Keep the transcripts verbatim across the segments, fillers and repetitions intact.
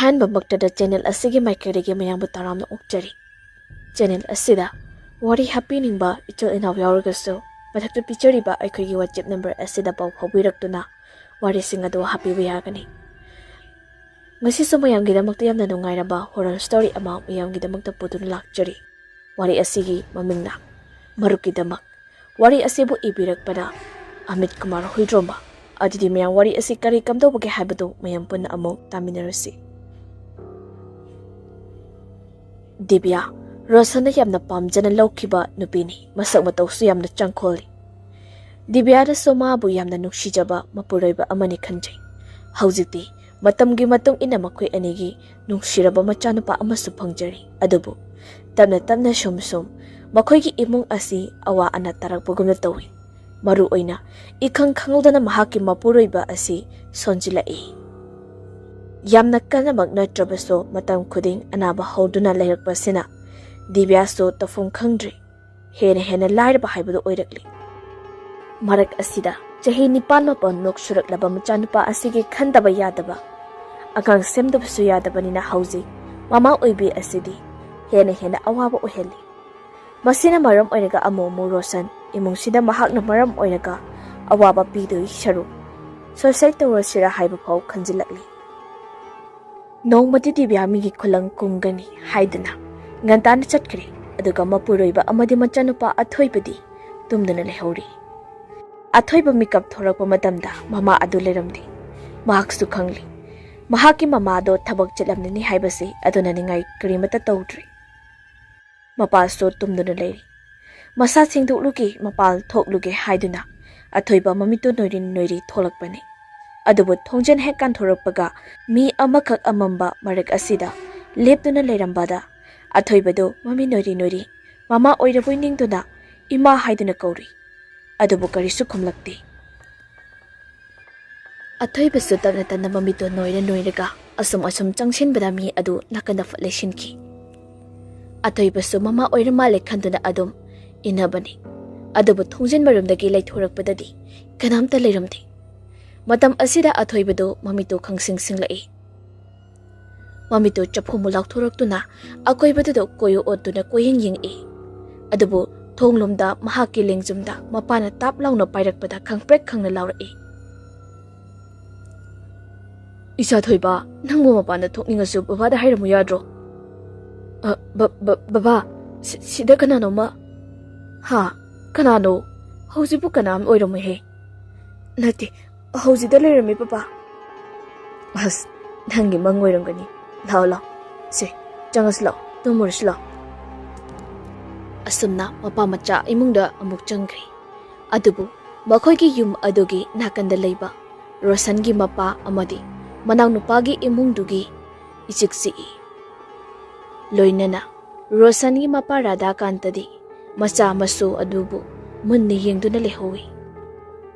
ꯑꯍꯥꯟꯕꯃꯛꯇꯗ channel ꯑꯁꯤꯒꯤ ꯃꯥꯏꯀꯩꯗꯒꯤ ꯃꯌꯥꯝꯕꯨ ꯇꯔꯥꯝꯅ ꯑꯣꯛꯆꯔꯤ꯫ ꯆꯦꯅꯦꯜ ꯑꯁꯤꯗ ꯋꯥꯔꯤ ꯍꯥꯞꯄꯤꯅꯤꯡꯕ ꯏꯆꯤꯜ ꯏꯅꯥꯎ ꯌꯥꯎꯔꯒꯁꯨ, ꯃꯊꯛꯇ ꯄꯤꯖꯔꯤꯕ ꯑꯩꯈꯣꯏꯒꯤ WhatsApp ꯅꯝꯕꯔ ꯑꯁꯤꯗ ꯄꯥꯎ ꯐꯥꯎꯕꯤꯔꯛꯇꯨꯅ ꯋꯥꯔꯤꯁꯤꯡ ꯑꯗꯨ ꯍꯥꯞꯄꯤꯕ ꯌꯥꯒꯅꯤ꯫ ꯉꯁꯤꯁꯨ ꯃꯌꯥꯝꯒꯤꯗꯃꯛꯇ ꯌꯥꯝꯅ ꯅꯨꯡꯉꯥꯏꯔꯕ horror story ꯑꯃ ꯃꯌꯥꯝꯒꯤꯗꯃꯛꯇ ꯄꯨꯗꯨꯅ ꯂꯥꯛꯆꯔꯤ꯫ ꯋꯥꯔꯤ ꯑꯁꯤꯒꯤ ꯃꯃꯤꯡꯅ ꯃꯔꯨꯞꯀꯤꯗꯃꯛ꯫ ꯋꯥꯔꯤ ꯑꯁꯤꯕꯨ ꯏꯕꯤꯔꯛꯄꯅ ꯑꯃꯤꯠ ꯀꯨꯃꯥꯔ ꯍꯨꯏꯗ꯭ꯔꯣꯝꯕ꯫ ꯑꯗꯨꯗꯤ ꯃꯌꯥꯝ, ꯋꯥꯔꯤ ꯑꯁꯤ ꯀꯔꯤ ꯀꯝꯗꯧꯕꯒꯦ ꯍꯥꯏꯕꯗꯨ ꯃꯌꯥꯝ ꯄꯨꯟꯅ ꯑꯃꯨꯛ ꯇꯥꯃꯤꯟꯅꯔꯁꯤ꯫ ꯗꯤꯕꯤꯌꯥ, ꯔꯣꯁꯟꯅ ꯌꯥꯝꯅ ꯄꯥꯝꯖꯅ ꯂꯧꯈꯤꯕ ꯅꯨꯄꯤꯅꯤ꯫ ꯃꯁꯛ ꯃꯇꯧꯁꯨ ꯌꯥꯝꯅ ꯆꯪꯈꯣꯜꯂꯤ꯫ ꯗꯤꯕꯤꯌꯥꯗꯁꯨ ꯃꯥꯕꯨ ꯌꯥꯝꯅ ꯅꯨꯡꯁꯤꯖꯕ ꯃꯄꯨꯔꯣꯏꯕ ꯑꯃꯅꯤ ꯈꯟꯖꯩ꯫ ꯍꯧꯖꯤꯛꯇꯤ ꯃꯇꯝꯒꯤ ꯃꯇꯨꯡ ꯏꯟꯅ ꯃꯈꯣꯏ ꯑꯅꯤꯒꯤ ꯅꯨꯡꯁꯤꯔꯕ ꯃꯆꯥꯅꯨꯄꯥ ꯑꯃꯁꯨ ꯐꯪꯖꯔꯤ꯫ ꯑꯗꯨꯕꯨ ꯇꯞꯅ ꯇꯞꯅ ꯁꯨꯝ ꯁꯨꯝ ꯃꯈꯣꯏꯒꯤ ꯏꯃꯨꯡ ꯑꯁꯤ ꯑꯋꯥ ꯑꯅꯥ ꯇꯥꯔꯛꯄꯒꯨꯝꯅ ꯇꯧꯏ꯫ ꯃꯔꯨ ꯑꯣꯏꯅ ꯏꯈꯪ ꯈꯪꯍꯧꯗꯅ ꯃꯍꯥꯛꯀꯤ ꯃꯄꯨꯔꯣꯏꯕ ꯑꯁꯤ ꯁꯣꯟꯖꯤꯜꯂꯛꯏ꯫ ꯌꯥꯝꯅ ꯀꯟꯅꯃꯛ ꯅꯠꯇ꯭ꯔꯕꯁꯨ, ꯃꯇꯝ ꯈꯨꯗꯤꯡ ꯑꯅꯥꯕ ꯍꯧꯗꯨꯅ ꯂꯩꯔꯛꯄꯁꯤꯅ ꯗꯤꯕꯤꯌꯥꯁꯨ ꯇꯧꯐꯝ ꯈꯪꯗ꯭ꯔꯦ꯫ ꯍꯦꯟꯅ ꯍꯦꯟꯅ ꯂꯥꯏꯔꯕ ꯍꯥꯏꯕꯗꯨ ꯑꯣꯏꯔꯛꯂꯤ꯫ ꯃꯔꯛ ꯑꯁꯤꯗ ꯆꯍꯤ ꯅꯤꯄꯥꯟ ꯃꯥꯄꯟꯃꯨꯛ ꯁꯨꯔꯛꯂꯕ ꯃꯆꯥꯅꯨꯄꯥ ꯑꯁꯤꯒꯤ ꯈꯟꯗꯕ ꯌꯥꯗꯕ, ꯑꯉꯥꯡ ꯁꯦꯝꯗꯕꯁꯨ ꯌꯥꯗꯕꯅꯤꯅ ꯍꯧꯖꯤꯛ ꯃꯃꯥ ꯑꯣꯏꯕꯤ ꯑꯁꯤꯗꯤ ꯍꯦꯟꯅ ꯍꯦꯟꯅ ꯑꯋꯥꯕ ꯑꯣꯏꯍꯜꯂꯤ꯫ ꯃꯁꯤꯅ ꯃꯔꯝ ꯑꯣꯏꯔꯒ ꯑꯃꯨꯛ ꯑꯃꯨꯛ ꯔꯣꯁꯟ ꯏꯃꯨꯡꯁꯤꯗ ꯃꯍꯥꯛꯅ ꯃꯔꯝ ꯑꯣꯏꯔꯒ ꯑꯋꯥꯕ ꯄꯤꯗꯣꯏ ꯁꯔꯨꯛ suicide ꯇꯧꯔꯁꯤꯔꯥ ꯍꯥꯏꯕ ꯐꯥꯎ ꯈꯟꯖꯤꯜꯂꯛꯂꯤ꯫ ꯅꯣꯡꯃꯗꯤ ꯗꯤꯕꯤꯌꯥ ꯃꯤꯒꯤ ꯈꯨꯂꯪ ꯀꯨꯝꯒꯅꯤ ꯍꯥꯏꯗꯨꯅ ꯉꯟꯇꯥꯅ ꯆꯠꯈ꯭ꯔꯦ꯫ ꯑꯗꯨꯒ ꯃꯄꯨꯔꯣꯏꯕ ꯑꯃꯗꯤ ꯃꯆꯥꯅꯨꯄꯥ ꯑꯊꯣꯏꯕꯗꯤ ꯇꯨꯝꯗꯨꯅ ꯂꯩꯍꯧꯔꯤ꯫ ꯑꯊꯣꯏꯕ ꯃꯤꯀꯞ ꯊꯣꯔꯛꯄ ꯃꯇꯝꯗ ꯃꯃꯥ ꯑꯗꯨ ꯂꯩꯔꯝꯗꯦ꯫ ꯃꯍꯥꯛꯁꯨ ꯈꯪꯂꯤ, ꯃꯍꯥꯛꯀꯤ ꯃꯃꯥꯗꯣ ꯊꯕꯛ ꯆꯠꯂꯝꯂꯅꯤ ꯍꯥꯏꯕꯁꯤ꯫ ꯑꯗꯨꯅ ꯅꯤꯡꯉꯥꯏ ꯀꯔꯤꯃꯠꯇ ꯇꯧꯗ꯭ꯔꯤ꯫ ꯃꯄꯥꯁꯨ ꯇꯨꯝꯗꯨꯅ ꯂꯩꯔꯤ꯫ ꯃꯁꯥ ꯁꯦꯡꯗꯣꯛꯂꯨꯒꯦ, ꯃꯄꯥꯜ ꯊꯣꯛꯂꯨꯒꯦ ꯍꯥꯏꯗꯨꯅ ꯑꯊꯣꯏꯕ ꯃꯃꯤꯠꯇꯨ ꯅꯣꯏꯔꯤ ꯅꯣꯏꯔꯤ ꯊꯣꯛꯂꯛꯄꯅꯤ꯫ ꯑꯗꯨꯕꯨ ꯊꯣꯡꯖꯤꯟ ꯍꯦꯛ ꯀꯥꯟꯊꯣꯔꯛꯄꯒ ꯃꯤ ꯑꯃꯈꯛ ꯑꯃꯝꯕ ꯃꯔꯛ ꯑꯁꯤꯗ ꯂꯦꯞꯇꯨꯅ ꯂꯩꯔꯝꯕꯗ ꯑꯊꯣꯏꯕꯗꯨ ꯃꯃꯤꯠ ꯅꯣꯏꯔꯤ ꯅꯣꯏꯔꯤ ꯃꯃꯥ ꯑꯣꯏꯔꯕꯣꯏ ꯅꯤꯡꯗꯨꯅ "ꯏꯃꯥ" ꯍꯥꯏꯗꯨꯅ ꯀꯧꯔꯤ꯫ ꯑꯗꯨꯕꯨ ꯀꯔꯤꯁꯨ ꯈꯨꯝꯂꯛꯇꯦ꯫ ꯑꯊꯣꯏꯕꯁꯨ ꯇꯞꯅ ꯇꯞꯅ ꯃꯃꯤꯠꯇꯨ ꯅꯣꯏꯔ ꯅꯣꯏꯔꯒ ꯑꯁꯨꯝ ꯑꯁꯨꯝ ꯆꯪꯁꯤꯟꯕꯗ ꯃꯤ ꯑꯗꯨ ꯅꯥꯀꯟꯗ ꯐꯠ ꯂꯩꯁꯤꯟꯈꯤ꯫ ꯑꯊꯣꯏꯕꯁꯨ ꯃꯃꯥ ꯑꯣꯏꯔ ꯃꯥꯜꯂꯦ ꯈꯟꯗꯨꯅ ꯑꯗꯨꯝ ꯏꯟꯅꯕꯅꯤ꯫ ꯑꯗꯨꯕꯨ ꯊꯣꯡꯖꯤꯟ ꯃꯔꯨꯝꯗꯒꯤ ꯂꯩꯊꯣꯔꯛꯄꯗꯗꯤ ꯀꯅꯥꯝꯇ ꯂꯩꯔꯝꯗꯦ꯫ ꯃꯇꯝ ꯑꯁꯤꯗ ꯑꯊꯣꯏꯕꯗꯨ ꯃꯃꯤꯠꯇꯨ ꯈꯪꯁꯤꯡ ꯁꯤꯡꯂꯛꯏ꯫ ꯃꯃꯤꯠꯇꯨ ꯆꯐꯨꯃꯨ ꯂꯥꯎꯊꯣꯔꯛꯇꯨꯅ ꯑꯀꯣꯏꯕꯗꯨꯗ ꯀꯣꯏ ꯑꯣꯠꯇꯨꯅ ꯀꯣꯏꯌꯦꯡ ꯌꯦꯡꯉꯛꯏ꯫ ꯑꯗꯨꯕꯨ ꯊꯣꯡꯂꯣꯝꯗ ꯃꯍꯥꯛꯀꯤ ꯂꯦꯡꯖꯨꯝꯗ ꯃꯄꯥꯅ ꯇꯥꯞ ꯂꯥꯎꯅ ꯄꯥꯏꯔꯛꯄꯗ ꯈꯪꯄ꯭ꯔꯦꯛ ꯈꯪꯅ ꯂꯥꯎꯔꯛꯏ꯫ "ꯏꯆꯥ ꯊꯣꯏꯕ, ꯅꯪꯕꯨ ꯃꯄꯥꯟꯗ ꯊꯣꯛꯅꯤꯡꯉꯁꯨ ꯕꯕꯥꯗ ꯍꯥꯏꯔꯝꯃꯨ ꯌꯥꯗ꯭ꯔꯣ?" "ꯑ, ꯕ-, ꯕ-, ꯕꯕꯥ, ꯁꯤ-, ꯁꯤꯗ ꯀꯅꯥꯅꯣꯃ?" "ꯍꯥ? ꯀꯅꯥꯅꯣ? ꯍꯧꯖꯤꯛꯄꯨ ꯀꯅꯥꯝ ꯑꯣꯏꯔꯝꯃꯣꯏꯍꯦ꯫" "ꯅꯠꯇꯦ, ꯍꯧꯖꯤꯛꯇ ꯂꯩꯔꯝꯃꯤ ꯕꯕꯥ꯫" "ꯑꯁ, ꯅꯪꯒꯤ ꯃꯪ ꯑꯣꯏꯔꯝꯒꯅꯤ꯫ ꯂꯥꯛꯑꯣ, ꯂꯥꯛꯑꯣ꯫ ꯁꯦ, ꯆꯪꯉꯁꯤ ꯂꯥꯛꯑꯣ, ꯇꯨꯝꯃꯨꯔꯁꯤ ꯂꯥꯛꯑꯣ꯫" ꯑꯁꯨꯝꯅ ꯃꯄꯥ ꯃꯆꯥ ꯏꯃꯨꯡꯗ ꯑꯃꯨꯛ ꯆꯪꯈ꯭ꯔꯦ꯫ ꯑꯗꯨꯕꯨ ꯃꯈꯣꯏꯒꯤ ꯌꯨꯝ ꯑꯗꯨꯒꯤ ꯅꯥꯀꯟꯗ ꯂꯩꯕ ꯔꯣꯁꯟꯒꯤ ꯃꯄꯥ ꯑꯃꯗꯤ ꯃꯅꯥꯎꯅꯨꯄꯥꯒꯤ ꯏꯃꯨꯡꯗꯨꯒꯤ ꯏꯆꯤꯛ ꯆꯤꯛꯏ꯫ ꯂꯣꯏꯅꯅ ꯔꯣꯁꯟꯒꯤ ꯃꯄꯥ ꯔꯥꯙꯥꯀꯥꯟꯇꯗꯤ ꯃꯆꯥ ꯃꯁꯨ ꯑꯗꯨꯕꯨ ꯃꯨꯟꯅ ꯌꯦꯡꯗꯨꯅ ꯂꯩꯍꯧꯏ꯫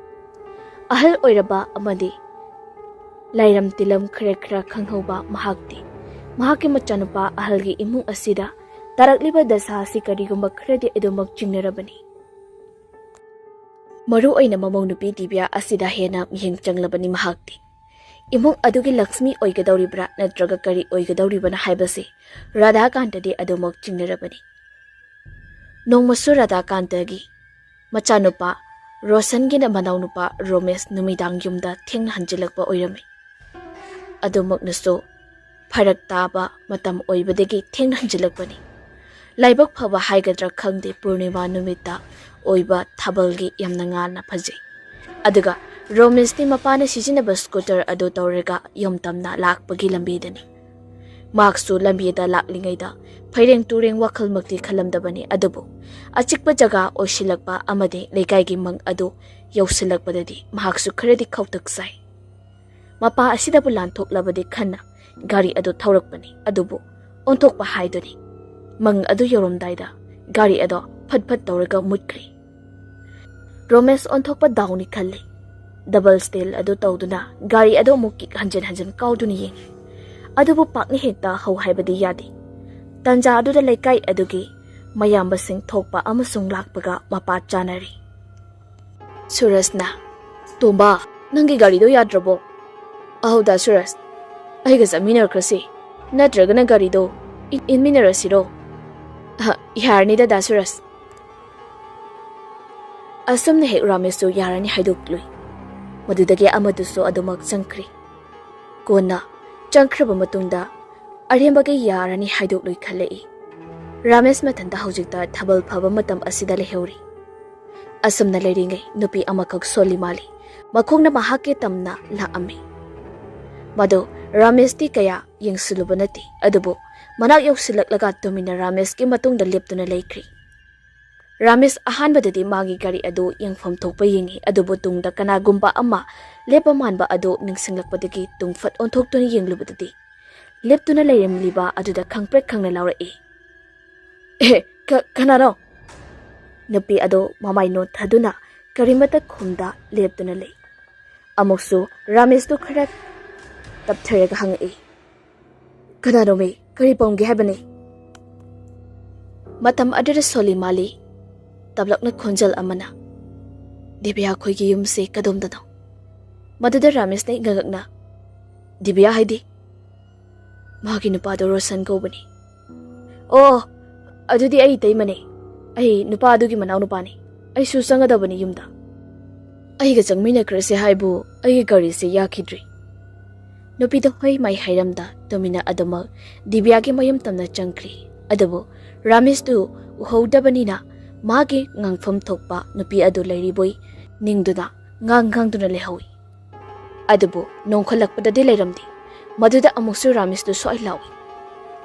ꯑꯍꯜ ꯑꯣꯏꯔꯕ ꯑꯃꯗꯤ ꯂꯥꯏꯔꯝ ꯇꯤꯂꯝ ꯈꯔ ꯈꯔ ꯈꯪꯍꯧꯕ ꯃꯍꯥꯛꯇꯤ ꯃꯍꯥꯛꯀꯤ ꯃꯆꯥꯅꯨꯄꯥ ꯑꯍꯜꯒꯤ ꯏꯃꯨꯡ ꯑꯁꯤꯗ ꯇꯥꯔꯛꯂꯤꯕ ꯗꯁꯥ ꯑꯁꯤ ꯀꯔꯤꯒꯨꯝꯕ ꯈꯔꯗꯤ ꯑꯗꯨꯃꯛ ꯆꯤꯡꯅꯔꯕꯅꯤ꯫ ꯃꯔꯨ ꯑꯣꯏꯅ ꯃꯃꯧ ꯅꯨꯄꯤ ꯗꯤꯕ꯭ꯌꯥ ꯑꯁꯤꯗ ꯍꯦꯟꯅ ꯃꯤꯠꯌꯦꯡ ꯆꯪꯂꯕꯅꯤ ꯃꯍꯥꯛꯇꯤ꯫ ꯏꯃꯨꯡ ꯑꯗꯨꯒꯤ ꯂꯛꯁꯃꯤ ꯑꯣꯏꯒꯗꯧꯔꯤꯕ꯭ꯔꯥ ꯅꯠꯇ꯭ꯔꯒ ꯀꯔꯤ ꯑꯣꯏꯒꯗꯧꯔꯤꯕꯅꯣ ꯍꯥꯏꯕꯁꯤ ꯔꯥꯙꯥꯀꯥꯟꯇꯗꯤ ꯑꯗꯨꯃꯛ ꯆꯤꯡꯅꯔꯕꯅꯤ꯫ ꯅꯣꯡꯃꯁꯨ ꯔꯥꯙꯥꯀꯥꯟꯇꯒꯤ ꯃꯆꯥꯅꯨꯄꯥ ꯔꯣꯁꯟꯒꯤꯅ ꯃꯅꯥꯎꯅꯨꯄꯥ ꯔꯣꯃꯦꯁ ꯅꯨꯃꯤꯗꯥꯡ ꯌꯨꯝꯗ ꯊꯦꯡꯅ ꯍꯟꯖꯤꯜꯂꯛꯄ ꯑꯣꯏꯔꯝꯃꯤ꯫ ꯑꯗꯨꯃꯛꯅꯁꯨ ꯐꯔꯛ ꯇꯥꯕ ꯃꯇꯝ ꯑꯣꯏꯕꯗꯒꯤ ꯊꯦꯡꯅ ꯍꯟꯖꯤꯜꯂꯛꯄꯅꯤ꯫ ꯂꯥꯏꯕꯛ ꯐꯕ ꯍꯥꯏꯒꯗ꯭ꯔꯥ ꯈꯪꯗꯦ, ꯄꯨꯔꯅꯤꯃꯥ ꯅꯨꯃꯤꯠꯇ ꯑꯣꯏꯕ ꯊꯥꯕꯜꯒꯤ ꯌꯥꯝꯅ ꯉꯥꯟꯅ ꯐꯖꯩ꯫ ꯑꯗꯨꯒ ꯔꯣꯃꯦꯁꯇꯤ ꯃꯄꯥꯅ ꯁꯤꯖꯤꯟꯅꯕ ꯁ꯭ꯀꯨꯇꯔ ꯑꯗꯨ ꯇꯧꯔꯒ ꯌꯨꯝ ꯇꯝꯅ ꯂꯥꯛꯄꯒꯤ ꯂꯝꯕꯤꯗꯅꯤ꯫ ꯃꯍꯥꯛꯁꯨ ꯂꯝꯕꯤꯗ ꯂꯥꯛꯂꯤꯉꯩꯗ ꯐꯩꯔꯦꯡ ꯇꯨꯔꯦꯡ ꯋꯥꯈꯜꯃꯛꯇꯤ ꯈꯜꯂꯝꯗꯕꯅꯤ, ꯑꯗꯨꯕꯨ ꯑꯆꯤꯛꯄ ꯖꯒꯥ ꯑꯣꯏꯁꯤꯜꯂꯛꯄ ꯑꯃꯗꯤ ꯂꯩꯀꯥꯏꯒꯤ ꯃꯪ ꯑꯗꯨ ꯌꯧꯁꯤꯜꯂꯛꯄꯗꯗꯤ ꯃꯍꯥꯛꯁꯨ ꯈꯔꯗꯤ ꯈꯧꯇꯛ ꯆꯥꯏ꯫ ꯃꯄꯥ ꯑꯁꯤꯗꯕꯨ ꯂꯥꯟꯊꯣꯛꯂꯕꯗꯤ ꯈꯟꯅ ꯒꯥꯔꯤ ꯑꯗꯨ ꯊꯧꯔꯛꯄꯅꯤ, ꯑꯗꯨꯕꯨ ꯑꯣꯟꯊꯣꯛꯄ ꯍꯥꯏꯗꯨꯅꯤ꯫ ꯃꯪ ꯑꯗꯨ ꯌꯧꯔꯝꯗꯥꯏꯗ ꯒꯥꯔꯤ ꯑꯗꯣ ꯐꯠ ꯐꯠ ꯇꯧꯔꯒ ꯃꯨꯠꯈ꯭ꯔꯦ꯫ ꯔꯣꯃꯦꯁ ꯑꯣꯟꯊꯣꯛꯄ ꯗꯥꯎꯅꯤ ꯈꯜꯂꯤ꯫ ꯗꯕꯜ ꯁ꯭ꯇꯦꯜ ꯑꯗꯨ ꯇꯧꯗꯨꯅ ꯒꯥꯔꯤ ꯑꯗꯨ ꯑꯃꯨꯛ ꯀꯤꯛ ꯍꯟꯖꯤꯟ ꯍꯟꯖꯤꯟ ꯀꯥꯎꯗꯨꯅ ꯌꯦꯡꯉꯤ꯫ ꯑꯗꯨꯕꯨ ꯄꯥꯛꯅ ꯍꯦꯛꯇ ꯍꯧ ꯍꯥꯏꯕꯗꯤ ꯌꯥꯗꯦ꯫ ꯇꯟꯖꯥ ꯑꯗꯨꯗ ꯂꯩꯀꯥꯏ ꯑꯗꯨꯒꯤ ꯃꯌꯥꯝꯕꯁꯤꯡ ꯊꯣꯛꯄ ꯑꯃꯁꯨꯡ ꯂꯥꯛꯄꯒ ꯃꯄꯥ ꯆꯥꯅꯔꯤ꯫ ꯁꯨꯔꯖꯅ, "ꯇꯣꯝꯕ, ꯅꯪꯒꯤ ꯒꯥꯔꯤꯗꯣ ꯌꯥꯗ꯭ꯔꯕꯣ?" "ꯑꯍꯧꯗ ꯁꯨꯔꯖ, ꯑꯩꯒ ꯆꯠꯃꯤꯟꯅꯈ꯭ꯔꯁꯤ꯫ ꯅꯠꯇ꯭ꯔꯒꯅ ꯒꯥꯔꯤꯗꯣ ꯏꯟ- ꯏꯟꯃꯤꯟꯅꯔꯁꯤꯔꯣ? ꯑꯍ, ꯌꯥꯔꯅꯤꯗ, ꯗꯥ ꯁꯨꯔꯖ꯫ ꯑꯁꯨꯝꯅ ꯍꯦꯛ ꯔꯥꯃꯦꯁꯁꯨ ꯌꯥꯔꯅꯤ ꯍꯥꯏꯗꯣꯛꯂꯨꯏ꯫ ꯃꯗꯨꯗꯒꯤ ꯑꯃꯗꯨꯁꯨ ꯑꯗꯨꯃꯛ ꯆꯪꯈ꯭ꯔꯤ꯫ ꯀꯣꯟꯅ ꯆꯪꯈ꯭ꯔꯕ ꯃꯇꯨꯡꯗ ꯑꯔꯦꯝꯕꯒꯤ ꯌꯥꯔꯅꯤ ꯍꯥꯏꯗꯣꯛꯂꯨꯏ ꯈꯜꯂꯛꯏ꯫ ꯔꯥꯃꯦꯁ ꯃꯊꯟꯇ ꯍꯧꯖꯤꯛꯇ ꯊꯥꯕꯜ ꯐꯕ ꯃꯇꯝ ꯑꯁꯤꯗ ꯂꯩꯍꯧꯔꯤ꯫ ꯑꯁꯨꯝꯅ ꯂꯩꯔꯤꯉꯩ ꯅꯨꯄꯤ ꯑꯃꯈꯛ ꯁꯣꯜꯂꯤ ꯃꯥꯜꯂꯤ꯫ ꯃꯈꯣꯡꯅ ꯃꯍꯥꯛꯀꯤ ꯇꯝꯅ ꯂꯥꯛꯑꯝꯃꯤ꯫ ꯃꯗꯨ ꯔꯥꯃꯦꯁꯇꯤ ꯀꯌꯥ ꯌꯦꯡꯁꯤꯜꯂꯨꯕ ꯅꯠꯇꯦ, ꯑꯗꯨꯕꯨ ꯃꯅꯥꯛ ꯌꯧꯁꯤꯜꯂꯛꯂꯒ ꯇꯨꯃꯤꯟꯅ ꯔꯥꯃꯦꯁꯀꯤ ꯃꯇꯨꯡꯗ ꯂꯦꯞꯇꯨꯅ ꯂꯩꯈ꯭ꯔꯤ꯫ ꯔꯥꯃꯦꯁ ꯑꯍꯥꯟꯕꯗꯗꯤ ꯃꯥꯒꯤ ꯒꯥꯔꯤ ꯑꯗꯨ ꯌꯦꯡꯐꯝ ꯊꯣꯛꯄ ꯌꯦꯡꯉꯤ, ꯑꯗꯨꯕꯨ ꯇꯨꯡꯗ ꯀꯅꯥꯒꯨꯝꯕ ꯑꯃ ꯂꯦꯞꯄ ꯃꯥꯟꯕ ꯑꯗꯨ ꯅꯤꯡꯁꯤꯡꯂꯛꯄꯗꯒꯤ ꯇꯨꯡ ꯐꯠ ꯑꯣꯟꯊꯣꯛꯇꯨꯅ ꯌꯦꯡꯂꯨꯕꯗꯗꯤ, ꯂꯦꯞꯇꯨꯅ ꯂꯩꯔꯝꯂꯤꯕ ꯑꯗꯨꯗ ꯈꯪꯄ꯭ꯔꯦꯛ ꯈꯪꯅ ꯂꯥꯎꯔꯛꯏ, "ꯑꯦ, ꯀ-, ꯀꯅꯥꯅꯣ?" ꯅꯨꯄꯤ ꯑꯗꯨ ꯃꯃꯥꯏ ꯅꯣꯟꯊꯗꯨꯅ ꯀꯔꯤꯃꯠꯇ ꯈꯨꯝꯗ ꯂꯦꯞꯇꯨꯅ ꯂꯩ꯫ ꯑꯃꯨꯛꯁꯨ ꯔꯥꯃꯦꯁꯇꯨ ꯈꯔ ꯇꯞꯊꯔꯒ ꯍꯪꯉꯛꯏ, "ꯀꯅꯥꯅꯣꯃꯤ? ꯀꯔꯤ ꯄꯥꯝꯒꯦ ꯍꯥꯏꯕꯅꯤ?" ꯃꯇꯝ ꯑꯗꯨꯗ ꯁꯣꯜꯂꯤ ꯃꯥꯜꯂꯤ ꯇꯞꯂꯛꯅ ꯈꯣꯟꯖꯦꯜ ꯑꯃꯅ, "ꯗꯤꯕꯤꯌꯥ ꯈꯣꯏꯒꯤ ꯌꯨꯝꯁꯦ ꯀꯗꯣꯝꯗꯅꯣ?" ꯃꯗꯨꯗ ꯔꯥꯃꯦꯁꯅ ꯏꯉꯛꯅ, "ꯗꯤꯕꯤꯌꯥ ꯍꯥꯏꯗꯤ?" "ꯃꯥꯒꯤ ꯅꯨꯄꯥꯗꯣ ꯔꯣꯁꯟ ꯀꯧꯕꯅꯤ꯫" "ꯑꯣ, ꯑꯗꯨꯗꯤ ꯑꯩ ꯏꯇꯩꯃꯅꯦ꯫ ꯑꯩ ꯅꯨꯄꯥ ꯑꯗꯨꯒꯤ ꯃꯅꯥꯎ ꯅꯨꯄꯥꯅꯤ꯫ ꯑꯩꯁꯨ ꯆꯪꯒꯗꯕꯅꯤ ꯌꯨꯝꯗ꯫ ꯑꯩꯒ ꯆꯪꯃꯤꯟꯅꯈ꯭ꯔꯁꯦ ꯍꯥꯏꯕꯨ ꯑꯩꯒꯤ ꯒꯥꯔꯤꯁꯦ ꯌꯥꯈꯤꯗ꯭ꯔꯤ꯫" ꯅꯨꯄꯤꯗ ꯍꯣꯏ ꯃꯥꯏ ꯍꯥꯏꯔꯝꯗ ꯇꯨꯃꯤꯟꯅ ꯑꯗꯨꯃꯛ ꯗꯤꯕꯤꯌꯥꯒꯤ ꯃꯌꯨꯝ ꯇꯝꯅ ꯆꯪꯈ꯭ꯔꯤ꯫ ꯑꯗꯨꯕꯨ ꯔꯥꯃꯦꯁꯇꯨ ꯎꯍꯧꯗꯕꯅꯤꯅ ꯃꯥꯒꯤ ꯉꯥꯡꯐꯝ ꯊꯣꯛꯄ ꯅꯨꯄꯤ ꯑꯗꯨ ꯂꯩꯔꯤꯕꯣꯏ ꯅꯤꯡꯗꯨꯅ ꯉꯥꯡ ꯉꯥꯡꯗꯨꯅ ꯂꯩꯍꯧꯏ꯫ ꯑꯗꯨꯕꯨ ꯅꯣꯡꯈꯠꯂꯛꯄꯗꯗꯤ ꯂꯩꯔꯝꯗꯦ꯫ ꯃꯗꯨꯗ ꯑꯃꯨꯛꯁꯨ ꯔꯥꯃꯦꯁꯇꯨ ꯁ꯭ꯋꯥꯏ ꯂꯥꯎꯏ꯫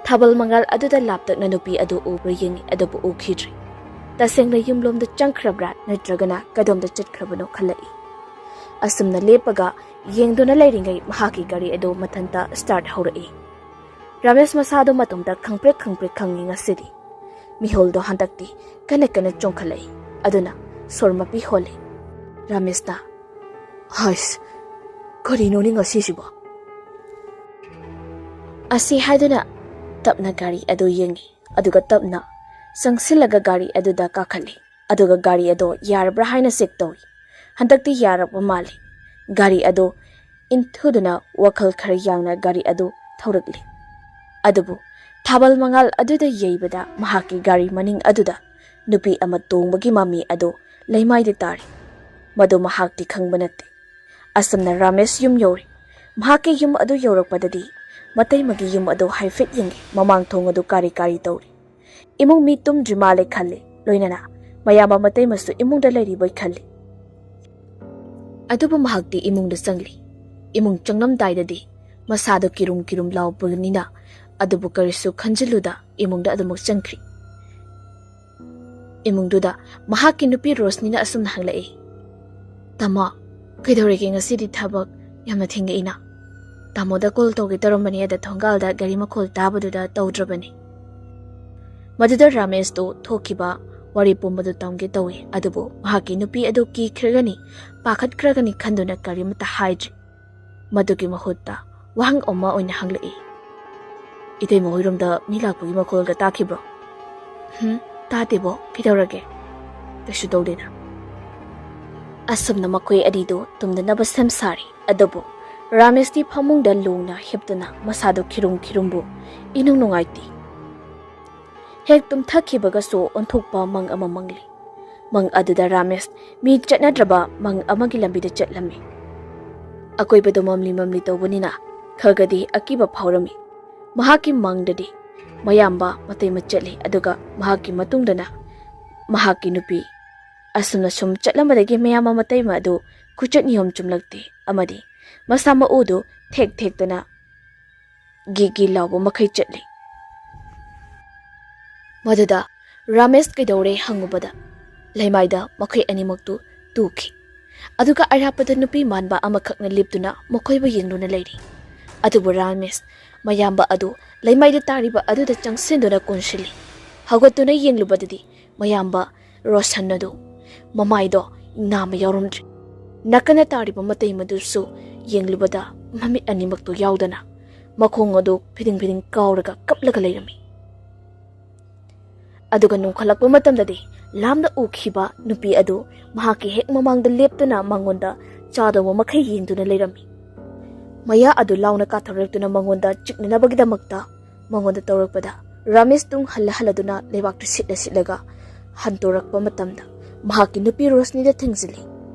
ꯊꯥꯕꯜ ꯃꯉꯥꯜ ꯑꯗꯨꯗ ꯂꯥꯞꯇꯛꯅ ꯅꯨꯄꯤ ꯑꯗꯨ ꯎꯕ꯭ꯔꯥ ꯌꯦꯡꯏ, ꯑꯗꯨꯕꯨ ꯎꯈꯤꯗ꯭ꯔꯦ꯫ ꯇꯁꯦꯡꯅ ꯌꯨꯝꯂꯣꯝꯗ ꯆꯪꯈ꯭ꯔꯕ꯭ꯔꯥ ꯅꯠꯇ꯭ꯔꯒꯅ ꯀꯗꯣꯝꯗ ꯆꯠꯈ꯭ꯔꯕꯅꯣ ꯈꯜꯂꯛꯏ꯫ ꯑꯁꯨꯝꯅ ꯂꯦꯞꯄꯒ ꯌꯦꯡꯗꯨꯅ ꯂꯩꯔꯤꯉꯩ ꯃꯍꯥꯛꯀꯤ ꯒꯥꯔꯤ ꯑꯗꯨ ꯃꯊꯟꯇ start ꯍꯧꯔꯛꯏ꯫ ꯔꯥꯃꯦꯁ ꯃꯁꯥꯗꯣ ꯃꯇꯣꯝꯇ ꯈꯪꯄ꯭ꯔꯦꯛ ꯈꯪꯄ꯭ꯔꯦꯛ ꯈꯪꯉꯤ ꯉꯁꯤꯗꯤ꯫ ꯃꯤꯍꯨꯜꯗꯣ ꯍꯟꯗꯛꯇꯤ ꯀꯟꯅ ꯀꯟꯅ ꯆꯣꯡꯈꯠꯂꯛꯏ꯫ ꯑꯗꯨꯅ ꯁꯣꯔ ꯃꯄꯤ ꯍꯣꯜꯂꯤ꯫ ꯔꯥꯃꯦꯁꯅ, "ꯍꯥꯏꯁ, ꯀꯔꯤꯅꯣꯅꯦ ꯉꯁꯤꯁꯤꯕꯣ?" ꯑꯁꯤ ꯍꯥꯏꯗꯨꯅ ꯇꯞꯅ ꯒꯥꯔꯤ ꯑꯗꯨ ꯌꯦꯡꯉꯤ, ꯑꯗꯨꯒ ꯇꯞꯅ ꯆꯪꯁꯤꯜꯂꯒ ꯒꯥꯔꯤ ꯑꯗꯨꯗ ꯀꯥꯈꯠꯂꯤ꯫ ꯑꯗꯨꯒ ꯒꯥꯔꯤ ꯑꯗꯣ ꯌꯥꯔꯕ꯭ꯔꯥ ꯍꯥꯏꯅ check ꯇꯧꯏ꯫ ꯍꯟꯗꯛꯇꯤ ꯌꯥꯔꯛꯄ ꯃꯥꯜꯂꯤ꯫ ꯒꯥꯔꯤ ꯑꯗꯨ ꯏꯟꯊꯨꯗꯨꯅ ꯋꯥꯈꯜ ꯈꯔ ꯌꯥꯡꯅ ꯒꯥꯔꯤ ꯑꯗꯨ ꯊꯧꯔꯛꯂꯤ꯫ ꯑꯗꯨꯕꯨ ꯊꯥꯕꯜ ꯃꯉꯥꯜ ꯑꯗꯨꯗ ꯌꯩꯕꯗ ꯃꯍꯥꯛꯀꯤ ꯒꯥꯔꯤ ꯃꯅꯤꯡ ꯑꯗꯨꯗ ꯅꯨꯄꯤ ꯑꯃ ꯇꯣꯡꯕꯒꯤ ꯃꯃꯤ ꯑꯗꯨ ꯂꯩꯃꯥꯏꯗ ꯇꯥꯔꯤ꯫ ꯃꯗꯨ ꯃꯍꯥꯛꯇꯤ ꯈꯪꯕ ꯅꯠꯇꯦ꯫ ꯑꯁꯨꯝꯅ ꯔꯥꯃꯦꯁ ꯌꯨꯝ ꯌꯧꯔꯦ꯫ ꯃꯍꯥꯛꯀꯤ ꯌꯨꯝ ꯑꯗꯨ ꯌꯧꯔꯛꯄꯗꯗꯤ ꯃꯇꯩꯃꯒꯤ ꯌꯨꯝ ꯑꯗꯨ ꯍꯥꯏꯐꯦꯠ ꯌꯦꯡꯉꯤ, ꯃꯃꯥꯡ ꯊꯣꯡ ꯑꯗꯨ ꯀꯥꯔꯤ ꯀꯥꯔꯤ ꯇꯧꯔꯤ꯫ ꯏꯃꯨꯡ ꯃꯤ ꯇꯨꯝꯗ꯭ꯔꯤ ꯃꯥꯜꯂꯦ ꯈꯜꯂꯤ, ꯂꯣꯏꯅꯅ ꯃꯌꯥꯝꯕ ꯃꯇꯩꯃꯁꯨ ꯏꯃꯨꯡꯗ ꯂꯩꯔꯤꯕꯣꯏ ꯈꯜꯂꯤ꯫ ꯑꯗꯨꯕꯨ ꯃꯍꯥꯛꯇꯤ ꯏꯃꯨꯡꯗ ꯆꯪꯂꯤ꯫ ꯏꯃꯨꯡ ꯆꯪꯂꯝꯗꯥꯏꯗꯗꯤ ꯃꯁꯥꯗꯣ ꯀꯤꯔꯨꯝ ꯀꯤꯔꯨꯝ ꯂꯥꯎꯕꯅꯤꯅ, ꯑꯗꯨꯕꯨ ꯀꯔꯤꯁꯨ ꯈꯟꯖꯤꯜꯂꯨꯗ ꯏꯃꯨꯡꯗ ꯑꯗꯨꯃꯛ ꯆꯪꯈ꯭ꯔꯤ꯫ ꯏꯃꯨꯡꯗꯨꯗ ꯃꯍꯥꯛꯀꯤ ꯅꯨꯄꯤ ꯔꯣꯁꯅꯤꯅ ꯑꯁꯨꯝꯅ ꯍꯪꯂꯛꯏ, "ꯇꯥꯃꯣ, ꯀꯩꯗꯧꯔꯒꯦ ꯉꯁꯤꯗꯤ ꯊꯕꯛ ꯌꯥꯝꯅ ꯊꯦꯡꯉꯛꯏꯅ?" "ꯇꯥꯃꯣꯗ ꯀꯣꯜ ꯇꯧꯒꯦ ꯇꯧꯔꯝꯕꯅꯤ, ꯑꯗ ꯊꯣꯡꯒꯥꯜꯗ ꯒꯥꯔꯤ ꯃꯈꯣꯜ ꯇꯥꯕꯗꯨꯗ ꯇꯧꯗ꯭ꯔꯕꯅꯤ꯫" ꯃꯗꯨꯗ ꯔꯥꯃꯦꯁꯇꯨ ꯊꯣꯛꯈꯤꯕ ꯋꯥꯔꯤ ꯄꯨꯝꯕꯗꯨ ꯇꯝꯒꯦ ꯇꯧꯏ, ꯑꯗꯨꯕꯨ ꯃꯍꯥꯛꯀꯤ ꯅꯨꯄꯤ ꯑꯗꯨ ꯀꯤꯈ꯭ꯔꯒꯅꯤ, ꯄꯥꯈꯠꯈ꯭ꯔꯒꯅꯤ ꯈꯟꯗꯨꯅ ꯀꯔꯤꯃꯠꯇ ꯍꯥꯏꯗ꯭ꯔꯤ꯫ ꯃꯗꯨꯒꯤ ꯃꯍꯨꯠꯇ ꯋꯥꯍꯪ ꯑꯃ ꯑꯣꯏꯅ ꯍꯪꯂꯛꯏ, "ꯏꯇꯩꯃ ꯍꯣꯏꯔꯣꯝꯗ ꯃꯤ ꯂꯥꯛꯄꯒꯤ ꯃꯈꯣꯜꯒ ꯇꯥꯈꯤꯕ꯭ꯔꯣ?" "ꯍꯨꯝ, ꯇꯥꯗꯦꯕꯣ, ꯀꯩꯗꯧꯔꯒꯦ?" "ꯀꯩꯁꯨ ꯇꯧꯗꯦꯗ꯫" ꯑꯁꯨꯝꯅ ꯃꯈꯣꯏ ꯑꯅꯤꯗꯨ ꯇꯨꯝꯗꯅꯕ ꯁꯦꯝ ꯁꯥꯔꯤ꯫ ꯑꯗꯨꯕꯨ ꯔꯥꯃꯦꯁꯇꯤ ꯐꯃꯨꯡꯗ ꯂꯣꯡꯅ ꯍꯤꯞꯇꯨꯅ ꯃꯁꯥꯗꯨ ꯈꯤꯔꯨꯝ ꯈꯤꯔꯨꯝꯕꯨ ꯏꯅꯨꯡ ꯅꯨꯡꯉꯥꯏꯇꯦ꯫ ꯍꯦꯛ ꯇꯨꯝꯊꯈꯤꯕꯒꯁꯨ ꯑꯣꯟꯊꯣꯛꯄ ꯃꯪ ꯑꯃ ꯃꯪꯂꯤ꯫ ꯃꯪ ꯑꯗꯨꯗ ꯔꯥꯃꯦꯁ ꯃꯤ ꯆꯠꯅꯗ꯭ꯔꯕ ꯃꯪ ꯑꯃꯒꯤ ꯂꯝꯕꯤꯗ ꯆꯠꯂꯝꯃꯤ꯫ ꯑꯀꯣꯏꯕꯗꯨ ꯃꯝꯂꯤ ꯃꯝꯂꯤ ꯇꯧꯕꯅꯤꯅ ꯈꯔꯒꯗꯤ ꯑꯀꯤꯕ ꯐꯥꯎꯔꯝꯃꯤ꯫ ꯃꯍꯥꯛꯀꯤ ꯃꯪꯗꯗꯤ ꯃꯌꯥꯝꯕ ꯃꯇꯩꯃ ꯆꯠꯂꯤ, ꯑꯗꯨꯒ ꯃꯍꯥꯛꯀꯤ ꯃꯇꯨꯡꯗꯅ ꯃꯍꯥꯛꯀꯤ ꯅꯨꯄꯤ꯫ ꯑꯁꯨꯝꯅ ꯁꯨꯝ ꯆꯠꯂꯝꯕꯗꯒꯤ ꯃꯌꯥꯝꯕ ꯃꯇꯩꯃ ꯑꯗꯨ ꯈꯨꯆꯠ ꯅꯤꯌꯣꯝ ꯆꯨꯝꯂꯛꯇꯦ ꯑꯃꯗꯤ ꯃꯁꯥ ꯃꯎꯗꯨ ꯊꯦꯛ ꯊꯦꯛꯇꯅ ꯒꯤ ꯒꯤ ꯂꯥꯎꯕ ꯃꯈꯩ ꯆꯠꯂꯤ꯫ ꯃꯗꯨꯗ ꯔꯥꯃꯦꯁ ꯀꯩꯗꯧꯔꯦ ꯍꯪꯉꯨꯕꯗ ꯂꯩꯃꯥꯏꯗ ꯃꯈꯣꯏ ꯑꯅꯤꯃꯛꯇꯨ ꯇꯨꯈꯤ꯫ ꯑꯗꯨꯒ ꯑꯔꯥꯞꯄꯗ ꯅꯨꯄꯤ ꯃꯥꯟꯕ ꯑꯃꯈꯛꯅ ꯂꯦꯞꯇꯨꯅ ꯃꯈꯣꯏꯕꯨ ꯌꯦꯡꯗꯨꯅ ꯂꯩꯔꯤ꯫ ꯑꯗꯨꯕꯨ ꯔꯥꯃꯦꯁ ꯃꯌꯥꯝꯕ ꯑꯗꯨ ꯂꯩꯃꯥꯏꯗ ꯇꯥꯔꯤꯕ ꯑꯗꯨꯗ ꯆꯪꯁꯤꯟꯗꯨꯅ ꯀꯣꯟꯁꯤꯜꯂꯤ꯫ ꯍꯧꯒꯠꯇꯨꯅ ꯌꯦꯡꯂꯨꯕꯗꯗꯤ ꯃꯌꯥꯝꯕ ꯔꯣꯁꯟ ꯑꯗꯨ ꯃꯃꯥꯏꯗꯣ ꯅꯥꯝꯃ ꯌꯥꯎꯔꯝꯗ꯭ꯔꯦ꯫ ꯅꯥꯀꯟꯗ ꯇꯥꯔꯤꯕ ꯃꯇꯩ ꯃꯗꯨꯁꯨ ꯌꯦꯡꯂꯨꯕꯗ ꯃꯃꯤꯠ ꯑꯅꯤꯃꯛꯇꯨ ꯌꯥꯎꯗꯅ ꯃꯈꯣꯡ ꯑꯗꯨ ꯐꯤꯗꯤꯡ ꯐꯤꯗꯤꯡ ꯀꯥꯎꯔꯒ ꯀꯞꯂꯒ ꯂꯩꯔꯝꯃꯤ꯫ ꯑꯗꯨꯒ ꯅꯣꯡꯈꯠꯂꯛꯄ ꯃꯇꯝꯗꯗꯤ ꯂꯥꯞꯅ ꯎꯈꯤꯕ ꯅꯨꯄꯤ ꯑꯗꯨ ꯃꯍꯥꯛꯀꯤ ꯍꯦꯛ ꯃꯃꯥꯡꯗ ꯂꯦꯞꯇꯨꯅ ꯃꯉꯣꯟꯗ ꯆꯥꯗꯧꯕ ꯃꯈꯩ ꯌꯦꯡꯗꯨꯅ ꯂꯩꯔꯝꯃꯤ꯫ ꯃꯌꯥ ꯑꯗꯨ ꯂꯥꯎꯅ ꯀꯥꯊꯣꯔꯛꯇꯨꯅ ꯃꯉꯣꯟꯗ ꯆꯤꯛꯅꯅꯕꯒꯤꯗꯃꯛꯇ ꯃꯉꯣꯟꯗ ꯇꯧꯔꯛꯄꯗ ꯔꯥꯃꯦꯁ ꯇꯨꯡ ꯍꯜꯂ ꯍꯜꯂꯗꯨꯅ ꯂꯩꯕꯥꯛꯇ ꯁꯤꯠꯂ ꯁꯤꯠꯂꯒ ꯍꯟꯗꯣꯔꯛꯄ ꯃꯇꯝꯗ ꯃꯍꯥꯛꯀꯤ ꯅꯨꯄꯤ ꯔꯣꯁꯅꯤꯗ ꯊꯦꯡꯖꯤꯜꯂꯤ꯫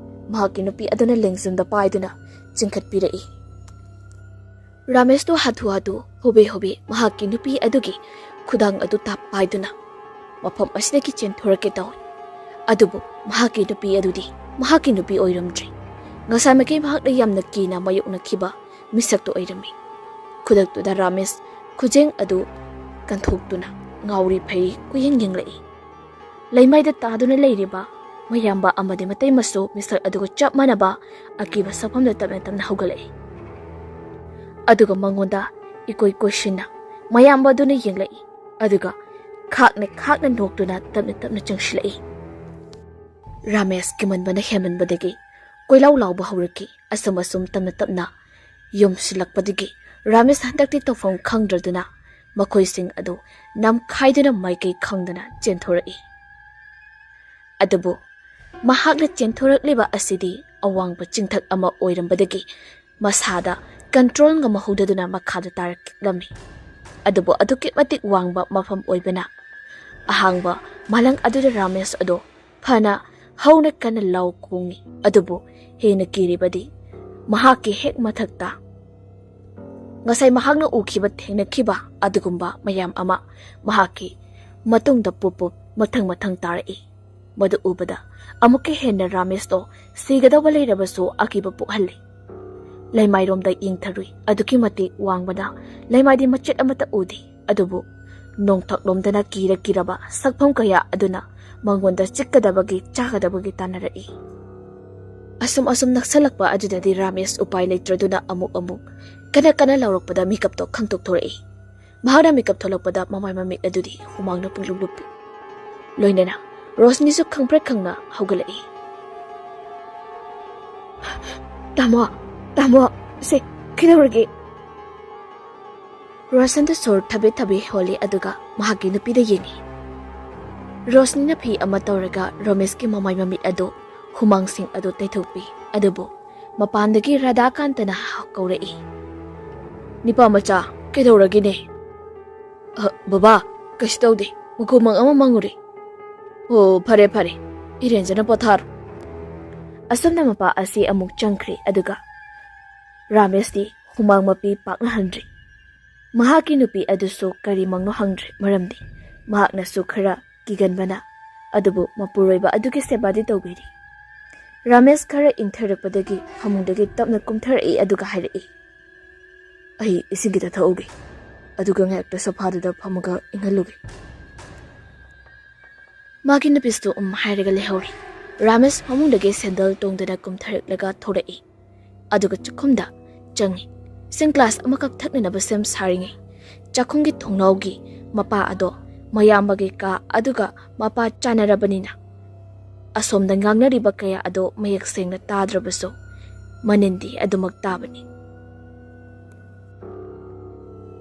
ꯃꯍꯥꯛꯀꯤ ꯅꯨꯄꯤ ꯑꯗꯨꯅ ꯂꯦꯡꯖꯨꯝꯗ ꯄꯥꯏꯗꯨꯅ ꯆꯤꯡꯈꯠꯄꯤꯔꯛꯏ꯫ ꯔꯥꯃꯦꯁꯇꯣ ꯍꯥꯊꯨ ꯍꯥꯊꯨ ꯍꯣꯕꯦ ꯍꯣꯕꯦ ꯃꯍꯥꯛꯀꯤ ꯅꯨꯄꯤ ꯑꯗꯨꯒꯤ ꯈꯨꯗꯥꯡ ꯑꯗꯨ ꯇꯥꯞ ꯄꯥꯏꯗꯨꯅ ꯃꯐꯝ ꯑꯁꯤꯗꯒꯤ ꯆꯦꯟꯊꯣꯔꯛꯀꯦ ꯇꯧꯏ꯫ ꯑꯗꯨꯕꯨ ꯃꯍꯥꯛꯀꯤ ꯅꯨꯄꯤ ꯑꯗꯨꯗꯤ ꯃꯍꯥꯛꯀꯤ ꯅꯨꯄꯤ ꯑꯣꯏꯔꯝꯗ꯭ꯔꯦ꯫ ꯉꯁꯥꯏꯃꯛꯀꯤ ꯃꯍꯥꯛꯅ ꯌꯥꯝꯅ ꯀꯤꯅ ꯃꯥꯌꯣꯛꯅꯈꯤꯕ ꯃꯤꯁꯛꯇꯨ ꯑꯣꯏꯔꯝꯃꯤ꯫ ꯈꯨꯗꯛꯇꯨꯗ ꯔꯥꯃꯦꯁ ꯈꯨꯖꯦꯡ ꯑꯗꯨ ꯀꯟꯊꯣꯛꯇꯨꯅ ꯉꯥꯎꯔꯤ ꯐꯩꯔꯤ ꯀꯨꯌꯦꯡ ꯌꯦꯡꯂꯛꯏ꯫ ꯂꯩꯃꯥꯏꯗ ꯇꯥꯗꯨꯅ ꯂꯩꯔꯤꯕ ꯃꯌꯥꯝꯕ ꯑꯃꯗꯤ ꯃꯇꯩ ꯃꯁꯨ ꯃꯤꯁꯛ ꯑꯗꯨꯒ ꯆꯞ ꯃꯥꯟꯅꯕ ꯑꯀꯤꯕ ꯁꯛꯐꯝꯗ ꯇꯞꯅ ꯇꯞꯅ ꯍꯧꯒꯠꯂꯛꯏ꯫ ꯑꯗꯨꯒ ꯃꯉꯣꯟꯗ ꯏꯀꯣꯏ ꯀꯣꯏꯁꯤꯟꯅ ꯃꯌꯥꯝꯕ ꯑꯗꯨꯅ ꯌꯦꯡꯂꯛꯏ꯫ ꯑꯗꯨꯒ ꯈꯥꯛꯅ ꯈꯥꯛꯅ ꯅꯣꯛꯇꯨꯅ ꯇꯞꯅ ꯇꯞꯅ ꯆꯪꯁꯤꯜꯂꯛꯏ꯫ ꯔꯥꯃꯦꯁ ꯀꯤꯃꯟꯕꯅ ꯍꯦꯟꯃꯟꯕꯗꯒꯤ ꯀꯣꯏꯂꯥꯎ ꯂꯥꯎꯕ ꯍꯧꯔꯛꯈꯤ꯫ ꯑꯁꯨꯝ ꯑꯁꯨꯝ ꯇꯞꯅ ꯇꯞꯅ ꯌꯣꯝꯁꯤꯜꯂꯛꯄꯗꯒꯤ ꯔꯥꯃꯦꯁ ꯍꯟꯗꯛꯇꯤ ꯇꯧꯐꯝ ꯈꯪꯗ꯭ꯔꯗꯨꯅ ꯃꯈꯣꯏꯁꯤꯡ ꯑꯗꯨ ꯅꯝꯈꯥꯏꯗꯨꯅ ꯃꯥꯏꯀꯩ ꯈꯪꯗꯅ ꯆꯦꯟꯊꯣꯔꯛꯏ꯫ ꯑꯗꯨꯕꯨ ꯃꯍꯥꯛꯅ ꯆꯦꯟꯊꯣꯔꯛꯂꯤꯕ ꯑꯁꯤꯗꯤ ꯑꯋꯥꯡꯕ ꯆꯤꯡꯊꯛ ꯑꯃ ꯑꯣꯏꯔꯝꯕꯗꯒꯤ ꯃꯁꯥꯗ ꯀꯟꯇ꯭ꯔꯣꯜ ꯉꯝꯍꯧꯗꯗꯨꯅ ꯃꯈꯥꯗ ꯇꯥꯔꯛꯂꯝꯃꯤ꯫ ꯑꯗꯨꯕꯨ ꯑꯗꯨꯛꯀꯤ ꯃꯇꯤꯛ ꯋꯥꯡꯕ ꯃꯐꯝ ꯑꯣꯏꯕꯅ ꯑꯍꯥꯡꯕ ꯃꯥꯂꯪ ꯑꯗꯨꯗ ꯔꯥꯃꯦꯁ ꯑꯗꯣ ꯐꯅ ꯍꯧꯅ ꯀꯟꯅ ꯂꯥꯎ ꯈꯣꯡꯏ꯫ ꯑꯗꯨꯕꯨ ꯍꯦꯟꯅ ꯀꯤꯔꯤꯕꯗꯤ ꯃꯍꯥꯛꯀꯤ ꯍꯦꯛ ꯃꯊꯛꯇ ꯉꯁꯥꯏ ꯃꯍꯥꯛꯅ ꯎꯈꯤꯕ ꯊꯦꯡꯅꯈꯤꯕ ꯑꯗꯨꯒꯨꯝꯕ ꯃꯌꯥꯝ ꯑꯃ ꯃꯍꯥꯛꯀꯤ ꯃꯇꯨꯡꯗ ꯄꯨꯞ ꯄꯨꯞ ꯃꯊꯪ ꯃꯊꯪ ꯇꯥꯔꯛꯏ꯫ ꯃꯗꯨ ꯎꯕꯗ ꯑꯃꯨꯛꯀ ꯍꯦꯟꯅ ꯔꯥꯃꯦꯁꯇꯣ ꯁꯤꯒꯗꯧꯕ ꯂꯩꯔꯕꯁꯨ ꯑꯀꯤꯕ ꯄꯣꯛꯍꯜꯂꯤ꯫ ꯂꯩꯃꯥꯏꯔꯣꯝꯗ ꯌꯦꯡꯊꯔꯨꯏ꯫ ꯑꯗꯨꯛꯀꯤ ꯃꯇꯤꯛ ꯋꯥꯡꯕꯅ ꯂꯩꯃꯥꯏꯗꯤ ꯃꯆꯦꯠ ꯑꯃꯠꯇ ꯎꯗꯦ꯫ ꯑꯗꯨꯕꯨ ꯅꯣꯡꯊꯛꯂꯣꯝꯗꯅ ꯀꯤꯔ ꯀꯤꯔꯕ ꯁꯛꯐꯝ ꯀꯌꯥ ꯑꯗꯨꯅ ꯃꯉꯣꯟꯗ ꯆꯤꯛꯀꯗꯕꯒꯤ ꯆꯥꯒꯗꯕꯒꯤ ꯇꯥꯟꯅꯔꯛꯏ꯫ ꯑꯁꯨꯝ ꯑꯁꯨꯝ ꯅꯛꯁꯜꯂꯛꯄ ꯑꯗꯨꯗꯗꯤ ꯔꯥꯃꯦꯁ ꯎꯄꯥꯏ ꯂꯩꯇ꯭ꯔꯗꯨꯅ ꯑꯃꯨꯛ ꯑꯃꯨꯛ ꯀꯟꯅ ꯀꯟꯅ ꯂꯥꯎꯔꯛꯄꯗ ꯃꯤꯀꯞꯇꯣ ꯈꯪꯇꯣꯛꯊꯣꯔꯛꯏ꯫ ꯃꯍꯥꯛꯅ ꯃꯤꯀꯞ ꯊꯣꯛꯂꯛꯄꯗ ꯃꯃꯥꯏ ꯃꯃꯤꯠ ꯑꯗꯨꯗꯤ ꯍꯨꯃꯥꯡꯅ ꯄꯨꯡꯂꯨꯞ ꯂꯨꯞꯄꯤ꯫ ꯂꯣꯏꯅꯅ ꯔꯣꯁꯅꯤꯁꯨ ꯈꯪꯄ꯭ꯔꯦꯛ ꯈꯪꯅ ꯍꯧꯒꯠꯂꯛꯏ꯫ "ꯇꯥꯃꯣ, ꯇꯥꯃꯣ, ꯁꯦ, ꯀꯩꯗꯧꯔꯒꯦ?" ꯔꯣꯁꯟꯗ ꯁꯣꯔ ꯊꯕꯦ ꯊꯕꯦ ꯍꯣꯜꯂꯤ, ꯑꯗꯨꯒ ꯃꯍꯥꯛꯀꯤ ꯅꯨꯄꯤꯗ ꯌꯦꯡꯉꯤ꯫ ꯔꯣꯁꯅꯤꯅ ꯐꯤ ꯑꯃ ꯇꯧꯔꯒ ꯔꯣꯃꯦꯁꯀꯤ ꯃꯃꯥꯏ ꯃꯃꯤꯠ ꯑꯗꯨ ꯍꯨꯃꯥꯡꯁꯤꯡ ꯑꯗꯨ ꯇꯩꯊꯣꯛꯄꯤ꯫ ꯑꯗꯨꯕꯨ ꯃꯄꯥꯟꯗꯒꯤ ꯔꯥꯙꯥꯀꯥꯟꯇꯅ ꯀꯧꯔꯛꯏ꯫ "ꯅꯤꯄꯥ ꯃꯆꯥ, ꯀꯩꯗꯧꯔꯒꯦꯅꯦ?" ꯑ, ꯕꯕꯥ, ꯀꯩꯁꯨ ꯇꯧꯗꯦ꯫ ꯃꯀꯨꯃꯪ ꯑꯃ ꯃꯪꯉꯨꯔꯦ꯫ ꯑꯣ, ꯐꯔꯦ, ꯐꯔꯦ꯫ ꯏꯔꯦꯟꯖꯅ ꯄꯣꯊꯥꯔꯣ꯫ ꯑꯁꯨꯝꯅ ꯃꯄꯥ ꯑꯁꯤ ꯑꯃꯨꯛ ꯆꯪꯈ꯭ꯔꯦ, ꯑꯗꯨꯒ ꯔꯥꯃꯦꯁꯇꯤ ꯍꯨꯃꯥꯡ ꯃꯄꯤ ꯄꯥꯛꯅ ꯍꯟꯗ꯭ꯔꯤ꯫ ꯃꯍꯥꯛꯀꯤ ꯅꯨꯄꯤ ꯑꯗꯨꯁꯨ ꯀꯔꯤꯃꯛꯅꯣ ꯍꯪꯗ꯭ꯔꯤ, ꯃꯔꯝꯗꯤ ꯃꯍꯥꯛꯅꯁꯨ ꯈꯔ ꯀꯤꯒꯟꯕꯅ꯫ ꯑꯗꯨꯕꯨ ꯃꯄꯨꯔꯣꯏꯕ ꯑꯗꯨꯒꯤ ꯁꯦꯕꯥꯗꯤ ꯇꯧꯕꯤꯔꯤ꯫ ꯔꯥꯃꯦꯁ ꯈꯔ ꯏꯪꯊꯔꯛꯄꯗꯒꯤ ꯐꯃꯨꯡꯗꯒꯤ ꯇꯞꯅ ꯀꯨꯝꯊꯔꯛꯏ, ꯑꯗꯨꯒ ꯍꯥꯏꯔꯛꯏ, "ꯑꯩ ꯏꯁꯤꯡ ꯈꯤꯇ ꯊꯛꯎꯒꯦ, ꯑꯗꯨꯒ ꯉꯥꯏꯍꯥꯛꯇ ꯁꯣꯐꯥꯗꯨꯗ ꯐꯝꯃꯒ ꯏꯪꯍꯜꯂꯨꯒꯦ꯫" ꯃꯥꯒꯤ ꯅꯨꯄꯤꯁꯨ ꯎꯝ ꯍꯥꯏꯔꯒ ꯂꯩꯍꯧꯔꯤ꯫ ꯔꯥꯃꯦꯁ ꯐꯃꯨꯡꯗꯒꯤ ꯁꯦꯟꯗꯜ ꯇꯣꯡꯗꯅ ꯀꯨꯝꯊꯔꯛꯂꯒ ꯊꯣꯔꯛꯏ, ꯑꯗꯨꯒ ꯆꯥꯛꯈꯨꯝꯗ ꯆꯪꯉꯤ꯫ ꯏꯁꯤꯡ ꯒ꯭ꯂꯥꯁ ꯑꯃꯈꯛ ꯊꯛꯅꯅꯕ ꯁꯦꯝ ꯁꯥꯔꯤꯉꯩ, ꯆꯥꯛꯈꯨꯝꯒꯤ ꯊꯣꯡꯅꯥꯎꯒꯤ ꯃꯄꯥ ꯑꯗꯣ ꯃꯌꯥꯝꯕꯒꯤ ꯀꯥ ꯑꯗꯨꯒ ꯃꯄꯥ ꯆꯥꯟꯅꯔꯕꯅꯤꯅ, ꯑꯁꯣꯝꯗ ꯉꯥꯡꯅꯔꯤꯕ ꯀꯌꯥ ꯑꯗꯣ ꯃꯌꯦꯛ ꯁꯦꯡꯅ ꯇꯥꯗ꯭ꯔꯕꯁꯨ, ꯃꯅꯤꯟꯗꯤ ꯑꯗꯨꯃꯛ ꯇꯥꯕꯅꯤ꯫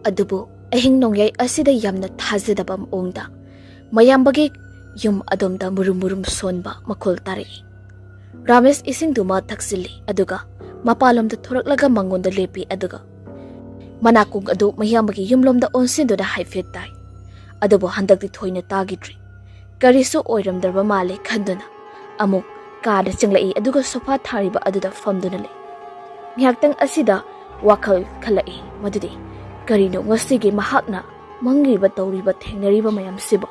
ꯑꯗꯨꯕꯨ ꯑꯍꯤꯡ ꯅꯣꯡꯌꯥꯏ ꯑꯁꯤꯗ ꯌꯥꯝꯅ ꯊꯥꯖꯗꯕ ꯃꯑꯣꯡꯗ ꯃꯌꯥꯝꯕꯒꯤ ꯌꯨꯝ ꯑꯗꯣꯝꯗ ꯃꯨꯔꯨꯝ ꯃꯨꯔꯨꯝ ꯁꯣꯟꯕ ꯃꯈꯣꯜ ꯇꯥꯔꯛꯏ꯫ ꯔꯥꯃꯦꯁ ꯏꯁꯤꯡꯗꯨꯃ ꯊꯛꯆꯤꯜꯂꯤ, ꯑꯗꯨꯒ ꯃꯄꯥꯂꯣꯝꯗ ꯊꯣꯔꯛꯂꯒ ꯃꯉꯣꯟꯗ ꯂꯦꯞꯄꯤ, ꯑꯗꯨꯒ ꯃꯅꯥꯀꯣꯡ ꯑꯗꯨ ꯃꯌꯥꯝꯕꯒꯤ ꯌꯨꯝꯂꯣꯝꯗ ꯑꯣꯟꯁꯤꯟꯗꯨꯅ ꯍꯥꯏꯐꯦꯠ ꯇꯥꯏ꯫ ꯑꯗꯨꯕꯨ ꯍꯟꯗꯛꯇꯤ ꯊꯣꯏꯅ ꯇꯥꯈꯤꯗ꯭ꯔꯤ꯫ ꯀꯔꯤꯁꯨ ꯑꯣꯏꯔꯝꯗ꯭ꯔꯕ ꯃꯥꯜꯂꯦ ꯈꯟꯗꯨꯅ ꯑꯃꯨꯛ ꯀꯥꯗ ꯆꯪꯂꯛꯏ, ꯑꯗꯨꯒ ꯁꯣꯐꯥ ꯊꯥꯔꯤꯕ ꯑꯗꯨꯗ ꯐꯝꯗꯨꯅ ꯂꯩ꯫ ꯉꯥꯏꯍꯥꯛꯇꯪ ꯑꯁꯤꯗ ꯋꯥꯈꯜ ꯈꯜꯂꯛꯏ, ꯃꯗꯨꯗꯤ ꯀꯔꯤꯅꯣ ꯉꯁꯤꯒꯤ ꯃꯍꯥꯛꯅ ꯃꯪꯂꯤꯕ, ꯇꯧꯔꯤꯕ, ꯊꯦꯡꯅꯔꯤꯕ ꯃꯌꯥꯝꯁꯤꯕꯨ?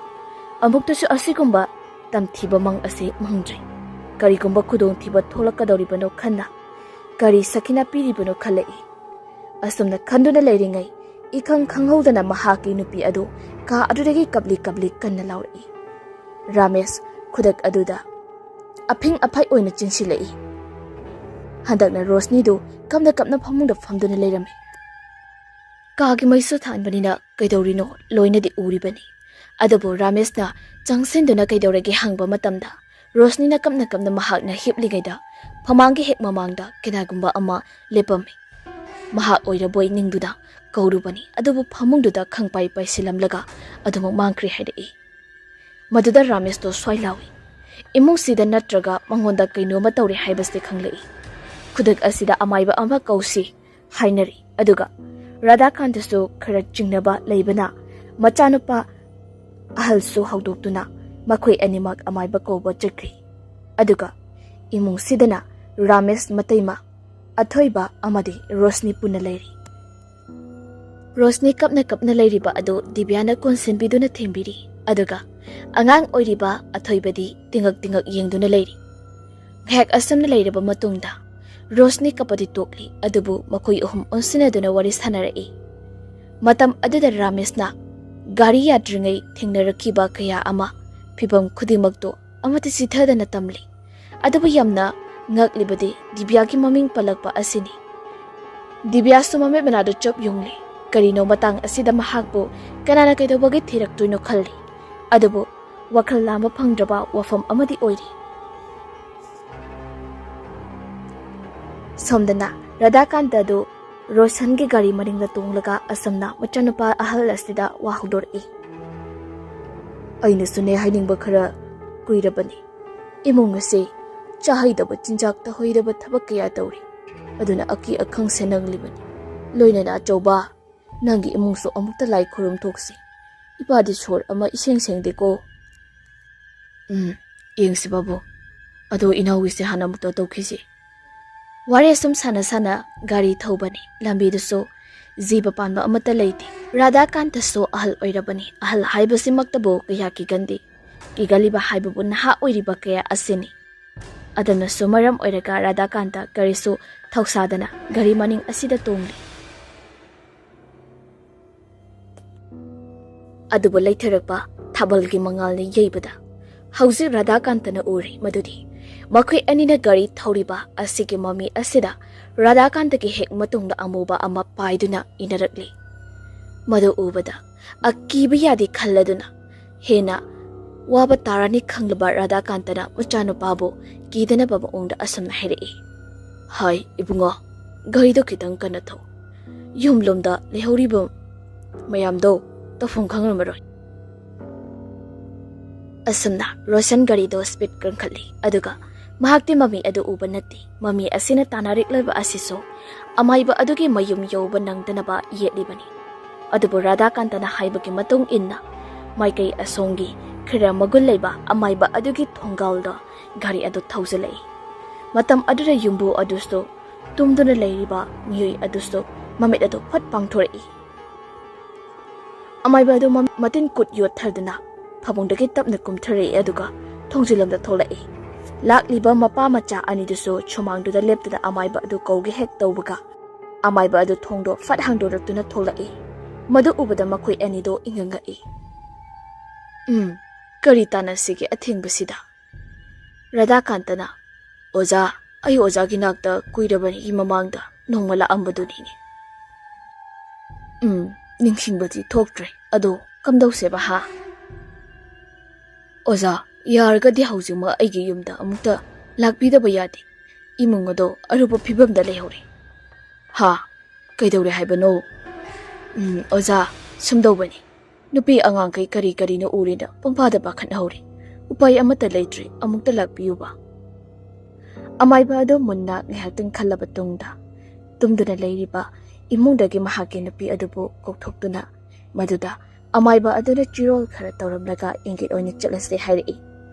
ꯑꯃꯨꯛꯇꯁꯨ ꯑꯁꯤꯒꯨꯝꯕ ꯇꯝꯊꯤꯕ ꯃꯪ ꯑꯁꯤ ꯃꯪꯗ꯭ꯔꯤ꯫ ꯀꯔꯤꯒꯨꯝꯕ ꯈꯨꯗꯣꯡꯊꯤꯕ ꯊꯣꯛꯂꯛꯀꯗꯧꯔꯤꯕꯅꯣ ꯈꯟꯅ ꯀꯔꯤ ꯁꯈꯤꯅ ꯄꯤꯔꯤꯕꯅꯣ ꯈꯜꯂꯛꯏ꯫ ꯑꯁꯨꯝꯅ ꯈꯟꯗꯨꯅ ꯂꯩꯔꯤꯉꯩ, ꯏꯈꯪ ꯈꯪꯍꯧꯗꯅ ꯃꯍꯥꯛꯀꯤ ꯅꯨꯄꯤ ꯑꯗꯨ ꯀꯥ ꯑꯗꯨꯗꯒꯤ ꯀꯞꯂꯤ ꯀꯞꯂꯤ ꯀꯟꯅ ꯂꯥꯎꯔꯛꯏ꯫ ꯔꯥꯃꯦꯁ ꯈꯨꯗꯛ ꯑꯗꯨꯗ ꯑꯐꯤꯡ ꯑꯐꯥꯏ ꯑꯣꯏꯅ ꯆꯦꯟꯁꯤꯜꯂꯛꯏ꯫ ꯍꯟꯗꯛꯅ ꯔꯣꯁꯅꯤꯗꯨ ꯀꯞꯅ ꯀꯞꯅ ꯐꯃꯨꯡꯗ ꯐꯝꯗꯨꯅ ꯂꯩꯔꯝꯃꯤ꯫ ꯀꯥꯒꯤ ꯃꯩꯁꯨ ꯊꯥꯟꯕꯅꯤꯅ ꯀꯩꯗꯧꯔꯤꯅꯣ ꯂꯣꯏꯅꯗꯤ ꯎꯔꯤꯕꯅꯤ꯫ ꯑꯗꯨꯕꯨ ꯔꯥꯃꯦꯁꯅ ꯆꯪꯁꯤꯟꯗꯨꯅ ꯀꯩꯗꯧꯔꯒꯦ ꯍꯪꯕ ꯃꯇꯝꯗ, ꯔꯣꯁꯅꯤꯅ ꯀꯞꯅ ꯀꯞꯅ ꯃꯍꯥꯛꯅ ꯍꯤꯞꯂꯤꯉꯩꯗ ꯐꯃꯥꯡꯒꯤ ꯍꯦꯛ ꯃꯃꯥꯡꯗ ꯀꯅꯥꯒꯨꯝꯕ ꯑꯃ ꯂꯦꯞꯄꯝꯃꯤ꯫ ꯃꯍꯥꯛ ꯑꯣꯏꯔꯕꯣꯏ ꯅꯤꯡꯗꯨꯅ ꯀꯧꯔꯨꯕꯅꯤ, ꯑꯗꯨꯕꯨ ꯐꯃꯨꯡꯗꯨꯗ ꯈꯪꯄꯥꯏ ꯄꯥꯏꯁꯤꯜꯂꯝꯂꯒ ꯑꯗꯨꯃꯛ ꯃꯥꯡꯈ꯭ꯔꯦ ꯍꯥꯏꯔꯛꯏ꯫ ꯃꯗꯨꯗ ꯔꯥꯃꯦꯁꯇꯣ ꯁ꯭ꯋꯥꯏ ꯂꯥꯎꯏ꯫ ꯏꯃꯨꯡꯁꯤꯗ ꯅꯠꯇ꯭ꯔꯒ ꯃꯉꯣꯟꯗ ꯀꯩꯅꯣꯝꯃ ꯇꯧꯔꯦ ꯍꯥꯏꯕꯁꯤ ꯈꯪꯂꯛꯏ꯫ ꯈꯨꯗꯛ ꯑꯁꯤꯗ ꯑꯃꯥꯏꯕ ꯑꯃ ꯀꯧꯁꯤ ꯍꯥꯏꯅꯔꯤ, ꯑꯗꯨꯒ ꯔꯥꯙꯥꯀꯥꯟꯇꯁꯨ ꯈꯔ ꯆꯤꯡꯅꯕ ꯂꯩꯕꯅ ꯃꯆꯥꯅꯨꯄꯥ ꯑꯍꯜꯁꯨ ꯍꯧꯗꯣꯛꯇꯨꯅ ꯃꯈꯣꯏ ꯑꯅꯤꯃꯛ ꯑꯃꯥꯏꯕ ꯀꯧꯕ ꯆꯠꯈ꯭ꯔꯤ꯫ ꯑꯗꯨꯒ ꯏꯃꯨꯡꯁꯤꯗꯅ ꯔꯥꯃꯦꯁ ꯃꯇꯩꯃ, ꯑꯊꯣꯏꯕ ꯑꯃꯗꯤ ꯔꯣꯁꯅꯤ ꯄꯨꯟꯅ ꯂꯩꯔꯤ꯫ ꯔꯣꯁꯅꯤ ꯀꯞꯅ ꯀꯞꯅ ꯂꯩꯔꯤꯕ ꯑꯗꯨ ꯗꯤꯕ꯭ꯌꯥꯅ ꯀꯣꯟꯁꯤꯟꯕꯤꯗꯨꯅ ꯊꯦꯝꯕꯤꯔꯤ꯫ ꯑꯗꯨꯒ ꯑꯉꯥꯡ ꯑꯣꯏꯔꯤꯕ ꯑꯊꯣꯏꯕꯗꯤ ꯇꯤꯉꯛ ꯇꯤꯉꯛ ꯌꯦꯡꯗꯨꯅ ꯂꯩꯔꯤ꯫ ꯉꯥꯏꯍꯥꯛ ꯑꯁꯨꯝꯅ ꯂꯩꯔꯕ ꯃꯇꯨꯡꯗ ꯔꯣꯁꯅꯤ ꯀꯞꯄꯗꯤ ꯇꯣꯛꯂꯤ, ꯑꯗꯨꯕꯨ ꯃꯈꯣꯏ ꯑꯍꯨꯝ ꯑꯣꯟꯁꯤꯟꯅꯗꯨꯅ ꯋꯥꯔꯤ ꯁꯥꯟꯅꯔꯛꯏ꯫ ꯃꯇꯝ ꯑꯗꯨꯗ ꯔꯥꯃꯦꯁꯅ ꯒꯥꯔꯤ ꯌꯥꯗ꯭ꯔꯤꯉꯩ ꯊꯦꯡꯅꯔꯛꯈꯤꯕ ꯀꯌꯥ ꯑꯃ, ꯐꯤꯚꯝ ꯈꯨꯗꯤꯡꯃꯛꯇꯨ ꯑꯃꯠꯇ ꯆꯤꯊꯗꯅ ꯇꯝꯂꯤ꯫ ꯑꯗꯨꯕꯨ ꯌꯥꯝꯅ ꯉꯛꯂꯤꯕꯗꯤ ꯗꯤꯕ꯭ꯌꯥꯒꯤ ꯃꯃꯤꯡ ꯄꯜꯂꯛꯄ ꯑꯁꯤꯅꯤ꯫ ꯗꯤꯕ꯭ꯌꯥꯁꯨ ꯃꯃꯤꯠ ꯃꯅꯥꯗꯨ ꯆꯞ ꯌꯨꯡꯂꯤ꯫ ꯀꯔꯤꯅꯣ ꯃꯇꯥꯡ ꯑꯁꯤꯗ ꯃꯍꯥꯛꯄꯨ ꯀꯅꯥꯅ ꯀꯩꯗꯧꯕꯒꯤ ꯊꯤꯔꯛꯇꯣꯏꯅꯣ ꯈꯜꯂꯤ꯫ ꯑꯗꯨꯕꯨ ꯋꯥꯈꯜ ꯂꯥꯝꯕ ꯐꯪꯗ꯭ꯔꯕ ꯋꯥꯐꯝ ꯑꯃꯗꯤ ꯑꯣꯏꯔꯤ꯫ ꯁꯣꯝꯗꯅ ꯔꯥꯙꯥꯀꯥꯟꯇ ꯑꯗꯨ ꯔꯣꯁꯟꯒꯤ ꯒꯥꯔꯤ ꯃꯅꯤꯡꯗ ꯇꯣꯡꯂꯒ ꯑꯁꯨꯝꯅ ꯃꯆꯥꯅꯨꯄꯥ ꯑꯍꯜ ꯑꯁꯤꯗ ꯋꯥ ꯍꯧꯗꯣꯔꯛꯏ꯫ "ꯑꯩꯅꯁꯨꯅꯦ ꯍꯥꯏꯅꯤꯡꯕ ꯈꯔ ꯀꯨꯏꯔꯕꯅꯤ꯫ ꯏꯃꯨꯡ ꯑꯁꯤ ꯆꯥꯍꯩꯗꯕ ꯆꯤꯟꯖꯥꯛ, ꯇꯧꯍꯩꯗꯕ ꯊꯕꯛ ꯀꯌꯥ ꯇꯧꯔꯤ꯫ ꯑꯗꯨꯅ ꯑꯀꯤ ꯑꯈꯪ ꯁꯦꯟꯅꯒꯂꯤꯕꯅꯤ꯫ ꯂꯣꯏꯅꯅ ꯑꯆꯧꯕ, ꯅꯪꯒꯤ ꯏꯃꯨꯡꯁꯨ ꯑꯃꯨꯛꯇ ꯂꯥꯏ ꯈꯨꯔꯨꯝ ꯊꯣꯛꯁꯤ꯫ ꯏꯄꯥꯗꯤ ꯁꯣꯔ ꯑꯃ ꯏꯁꯦꯡ ꯁꯦꯡꯗꯦꯀꯣ꯫" "ꯎꯝ, ꯌꯦꯡꯁꯤ ꯕꯥꯕꯨ꯫ ꯑꯗꯣ ꯏꯅꯥꯎꯒꯤꯁꯦ ꯍꯥꯟꯅ ꯑꯃꯨꯛꯇ ꯇꯧꯈꯤꯁꯤ꯫" ꯋꯥꯔꯤ ꯑꯁꯨꯝ ꯁꯥꯟꯅ ꯁꯥꯟꯅ ꯒꯥꯔꯤ ꯊꯧꯕꯅꯤ꯫ ꯂꯝꯕꯤꯗꯨꯁꯨ ꯖꯤꯕ ꯄꯥꯟꯕ ꯑꯃꯠꯇ ꯂꯩꯇꯦ꯫ ꯔꯥꯙꯥꯀꯥꯟꯇꯁꯨ ꯑꯍꯜ ꯑꯣꯏꯔꯕꯅꯤ꯫ ꯑꯍꯜ ꯍꯥꯏꯕꯁꯤꯃꯛꯇꯕꯨ ꯀꯌꯥ ꯀꯤꯒꯟꯗꯦ꯫ ꯀꯤꯒꯜꯂꯤꯕ ꯍꯥꯏꯕꯕꯨ ꯅꯍꯥ ꯑꯣꯏꯔꯤꯕ ꯀꯌꯥ ꯑꯁꯤꯅꯤ꯫ ꯑꯗꯨꯅꯁꯨ ꯃꯔꯝ ꯑꯣꯏꯔꯒ ꯔꯥꯙꯥꯀꯥꯟꯇ ꯀꯔꯤꯁꯨ ꯊꯧꯁꯥꯗꯅ ꯒꯥꯔꯤ ꯃꯅꯤꯡ ꯑꯁꯤꯗ ꯇꯣꯡꯂꯤ꯫ ꯑꯗꯨꯕꯨ ꯂꯩꯊꯔꯛꯄ ꯊꯥꯕꯜꯒꯤ ꯃꯉꯥꯜꯅ ꯌꯩꯕꯗ ꯍꯧꯖꯤꯛ ꯔꯥꯙꯥꯀꯥꯟꯇꯅ ꯎꯔꯦ ꯃꯗꯨꯗꯤ ꯃꯈꯣꯏ ꯑꯅꯤꯅ ꯒꯥꯔꯤ ꯊꯧꯔꯤꯕ ꯑꯁꯤꯒꯤ ꯃꯃꯤ ꯑꯁꯤꯗ ꯔꯥꯙꯥꯀꯥꯟꯇꯒꯤ ꯍꯦꯛ ꯃꯇꯨꯡꯗ ꯑꯃꯨꯕ ꯑꯃ ꯄꯥꯏꯗꯨꯅ ꯏꯟꯅꯔꯛꯂꯤ꯫ ꯃꯗꯨ ꯎꯕꯗ ꯑꯀꯤꯕ ꯌꯥꯗꯦ ꯈꯜꯂꯗꯨꯅ ꯍꯦꯟꯅ ꯋꯥꯕ ꯇꯥꯔꯅꯤ ꯈꯪꯂꯕ ꯔꯥꯙꯥꯀꯥꯟꯇꯅ ꯃꯆꯥꯅꯨꯄꯥꯕꯨ ꯀꯤꯗꯅꯕ ꯃꯑꯣꯡꯗ ꯑꯁꯨꯝꯅ ꯍꯥꯏꯔꯛꯏ, "ꯍꯥꯏ ꯏꯕꯨꯡꯉꯣ, ꯒꯥꯔꯤꯗꯣ ꯈꯤꯇꯪ ꯀꯟꯅ ꯊꯧ꯫ ꯌꯨꯝꯂꯣꯝꯗ ꯂꯩꯍꯧꯔꯤꯕ ꯃꯌꯥꯝꯗꯣ ꯇꯧꯐꯝ ꯈꯪꯂꯝꯃꯔꯣꯏ꯫" ꯑꯁꯨꯝꯅ ꯔꯣꯁꯟ ꯒꯥꯔꯤꯗꯣ ꯁ꯭ꯄꯤꯗ ꯀꯟꯈꯠꯂꯤ꯫ ꯑꯗꯨꯒ ꯃꯍꯥꯛꯇꯤ ꯃꯃꯤ ꯑꯗꯨ ꯎꯕ ꯅꯠꯇꯦ꯫ ꯃꯃꯤ ꯑꯁꯤꯅ ꯇꯥꯟꯅꯔꯛꯂꯤꯕ ꯑꯁꯤꯁꯨ ꯑꯃꯥꯏꯕ ꯑꯗꯨꯒꯤ ꯃꯌꯨꯝ ꯌꯧꯕ ꯅꯪꯗꯅꯕ ꯌꯦꯠꯂꯤꯕꯅꯤ꯫ ꯑꯗꯨꯕꯨ ꯔꯥꯙꯥꯀꯥꯟꯇꯅ ꯍꯥꯏꯕꯒꯤ ꯃꯇꯨꯡ ꯏꯟꯅ ꯃꯥꯏꯀꯩ ꯑꯁꯣꯝꯒꯤ ꯈꯔ ꯃꯒꯨꯟ ꯂꯩꯕ ꯑꯃꯥꯏꯕ ꯑꯗꯨꯒꯤ ꯊꯣꯡꯒꯥꯜꯗ ꯒꯥꯔꯤ ꯑꯗꯨ ꯊꯧꯖꯤꯜꯂꯛꯏ꯫ ꯃꯇꯝ ꯑꯗꯨꯗ ꯌꯨꯝꯕꯨ ꯑꯗꯨꯁꯨ, ꯇꯨꯝꯗꯨꯅ ꯂꯩꯔꯤꯕ ꯃꯤꯑꯣꯏ ꯑꯗꯨꯁꯨ ꯃꯃꯤꯠ ꯑꯗꯨ ꯐꯠ ꯄꯥꯡꯊꯣꯔꯛꯏ꯫ ꯑꯃꯥꯏꯕ ꯑꯗꯨ ꯃꯝ-, ꯃꯇꯤꯟ ꯀꯨꯠ ꯌꯣꯠꯊꯗꯨꯅ ꯐꯃꯨꯡꯗꯒꯤ ꯇꯞꯅ ꯀꯨꯝꯊꯔꯛꯏ, ꯑꯗꯨꯒ ꯊꯣꯡꯖꯤꯜꯂꯣꯝꯗ ꯊꯣꯛꯂꯛꯏ꯫ ꯂꯥꯛꯂꯤꯕ ꯃꯄꯥ ꯃꯆꯥ ꯑꯅꯤꯗꯨꯁꯨ ꯁꯨꯃꯥꯡꯗꯨꯗ ꯂꯦꯞꯇꯨꯅ ꯑꯃꯥꯏꯕ ꯑꯗꯨ ꯀꯧꯒꯦ ꯍꯦꯛ ꯇꯧꯕꯒ, ꯑꯃꯥꯏꯕ ꯑꯗꯨ ꯊꯣꯡꯗꯣ ꯐꯠ ꯍꯥꯡꯗꯣꯔꯛꯇꯨꯅ ꯊꯣꯛꯂꯛꯏ꯫ ꯃꯗꯨ ꯎꯕꯗ ꯃꯈꯣꯏ ꯑꯅꯤꯗꯣ ꯏꯉꯛ ꯉꯛꯏ꯫ "ꯎꯝ, ꯀꯔꯤ ꯇꯥꯟꯅꯁꯤꯒꯦ ꯑꯊꯦꯡꯕꯁꯤꯗ?" ꯔꯥꯙꯥꯀꯥꯟꯇꯅ, "ꯑꯣꯖꯥ, ꯑꯩ ꯑꯣꯖꯥꯒꯤ ꯅꯥꯛꯇ ꯀꯨꯏꯔꯕꯅꯤꯒꯤ ꯃꯃꯥꯡꯗ ꯅꯣꯡꯃ ꯂꯥꯛꯑꯝꯕꯗꯨꯅꯤꯅꯦ꯫ ꯎꯝ, ꯅꯤꯡꯁꯤꯡꯕꯗꯤ ꯊꯣꯛꯇ꯭ꯔꯦ꯫ ꯑꯗꯣ ꯀꯝꯗꯧꯁꯦꯕ, ꯍꯥ?" "ꯑꯣꯖꯥ, ꯌꯥꯔꯒꯗꯤ ꯍꯧꯖꯤꯛꯃꯛ ꯑꯩꯒꯤ ꯌꯨꯝꯗ ꯑꯃꯨꯛꯇ ꯂꯥꯛꯄꯤꯗꯕ ꯌꯥꯗꯦ꯫ ꯏꯃꯨꯡ ꯑꯗꯣ ꯑꯔꯨꯕ ꯐꯤꯕꯝꯗ ꯂꯩꯍꯧꯔꯦ꯫" "ꯍꯥ? ꯀꯩꯗꯧꯔꯦ ꯍꯥꯏꯕꯅꯣ?" "ꯎꯝ, ꯑꯣꯖꯥ, ꯁꯨꯝꯗꯧꯕꯅꯤ꯫ ꯅꯨꯄꯤ ꯑꯉꯥꯡꯈꯩ ꯀꯔꯤ ꯀꯔꯤꯅꯣ ꯎꯔꯦꯅ ꯄꯪꯐꯥꯗ ꯄꯥꯈꯠꯍꯧꯔꯦ꯫ ꯎꯄꯥꯏ ꯑꯃꯠꯇ ꯂꯩꯇ꯭ꯔꯦ꯫ ꯑꯃꯨꯛꯇ ꯂꯥꯛꯄꯤꯌꯨꯕ꯫" ꯑꯃꯥꯏꯕ ꯑꯗꯨ ꯃꯨꯟꯅ ꯉꯥꯏꯍꯥꯛꯇꯪ ꯈꯜꯂꯕ ꯇꯨꯡꯗ, ꯇꯨꯝꯗꯨꯅ ꯂꯩꯔꯤꯕ ꯏꯃꯨꯡꯗꯒꯤ ꯃꯍꯥꯛꯀꯤ ꯅꯨꯄꯤ ꯑꯗꯨꯕꯨ ꯀꯧꯊꯣꯛꯇꯨꯅ, ꯃꯗꯨꯗ ꯑꯃꯥꯏꯕ ꯑꯗꯨꯅ ꯆꯤꯔꯣꯜ ꯈꯔ ꯇꯧꯔꯝꯂꯒ ꯏꯪꯒꯤꯠ ꯑꯣꯏꯅ ꯆꯠꯂꯁꯦ ꯍꯥꯏꯔꯛꯏ꯫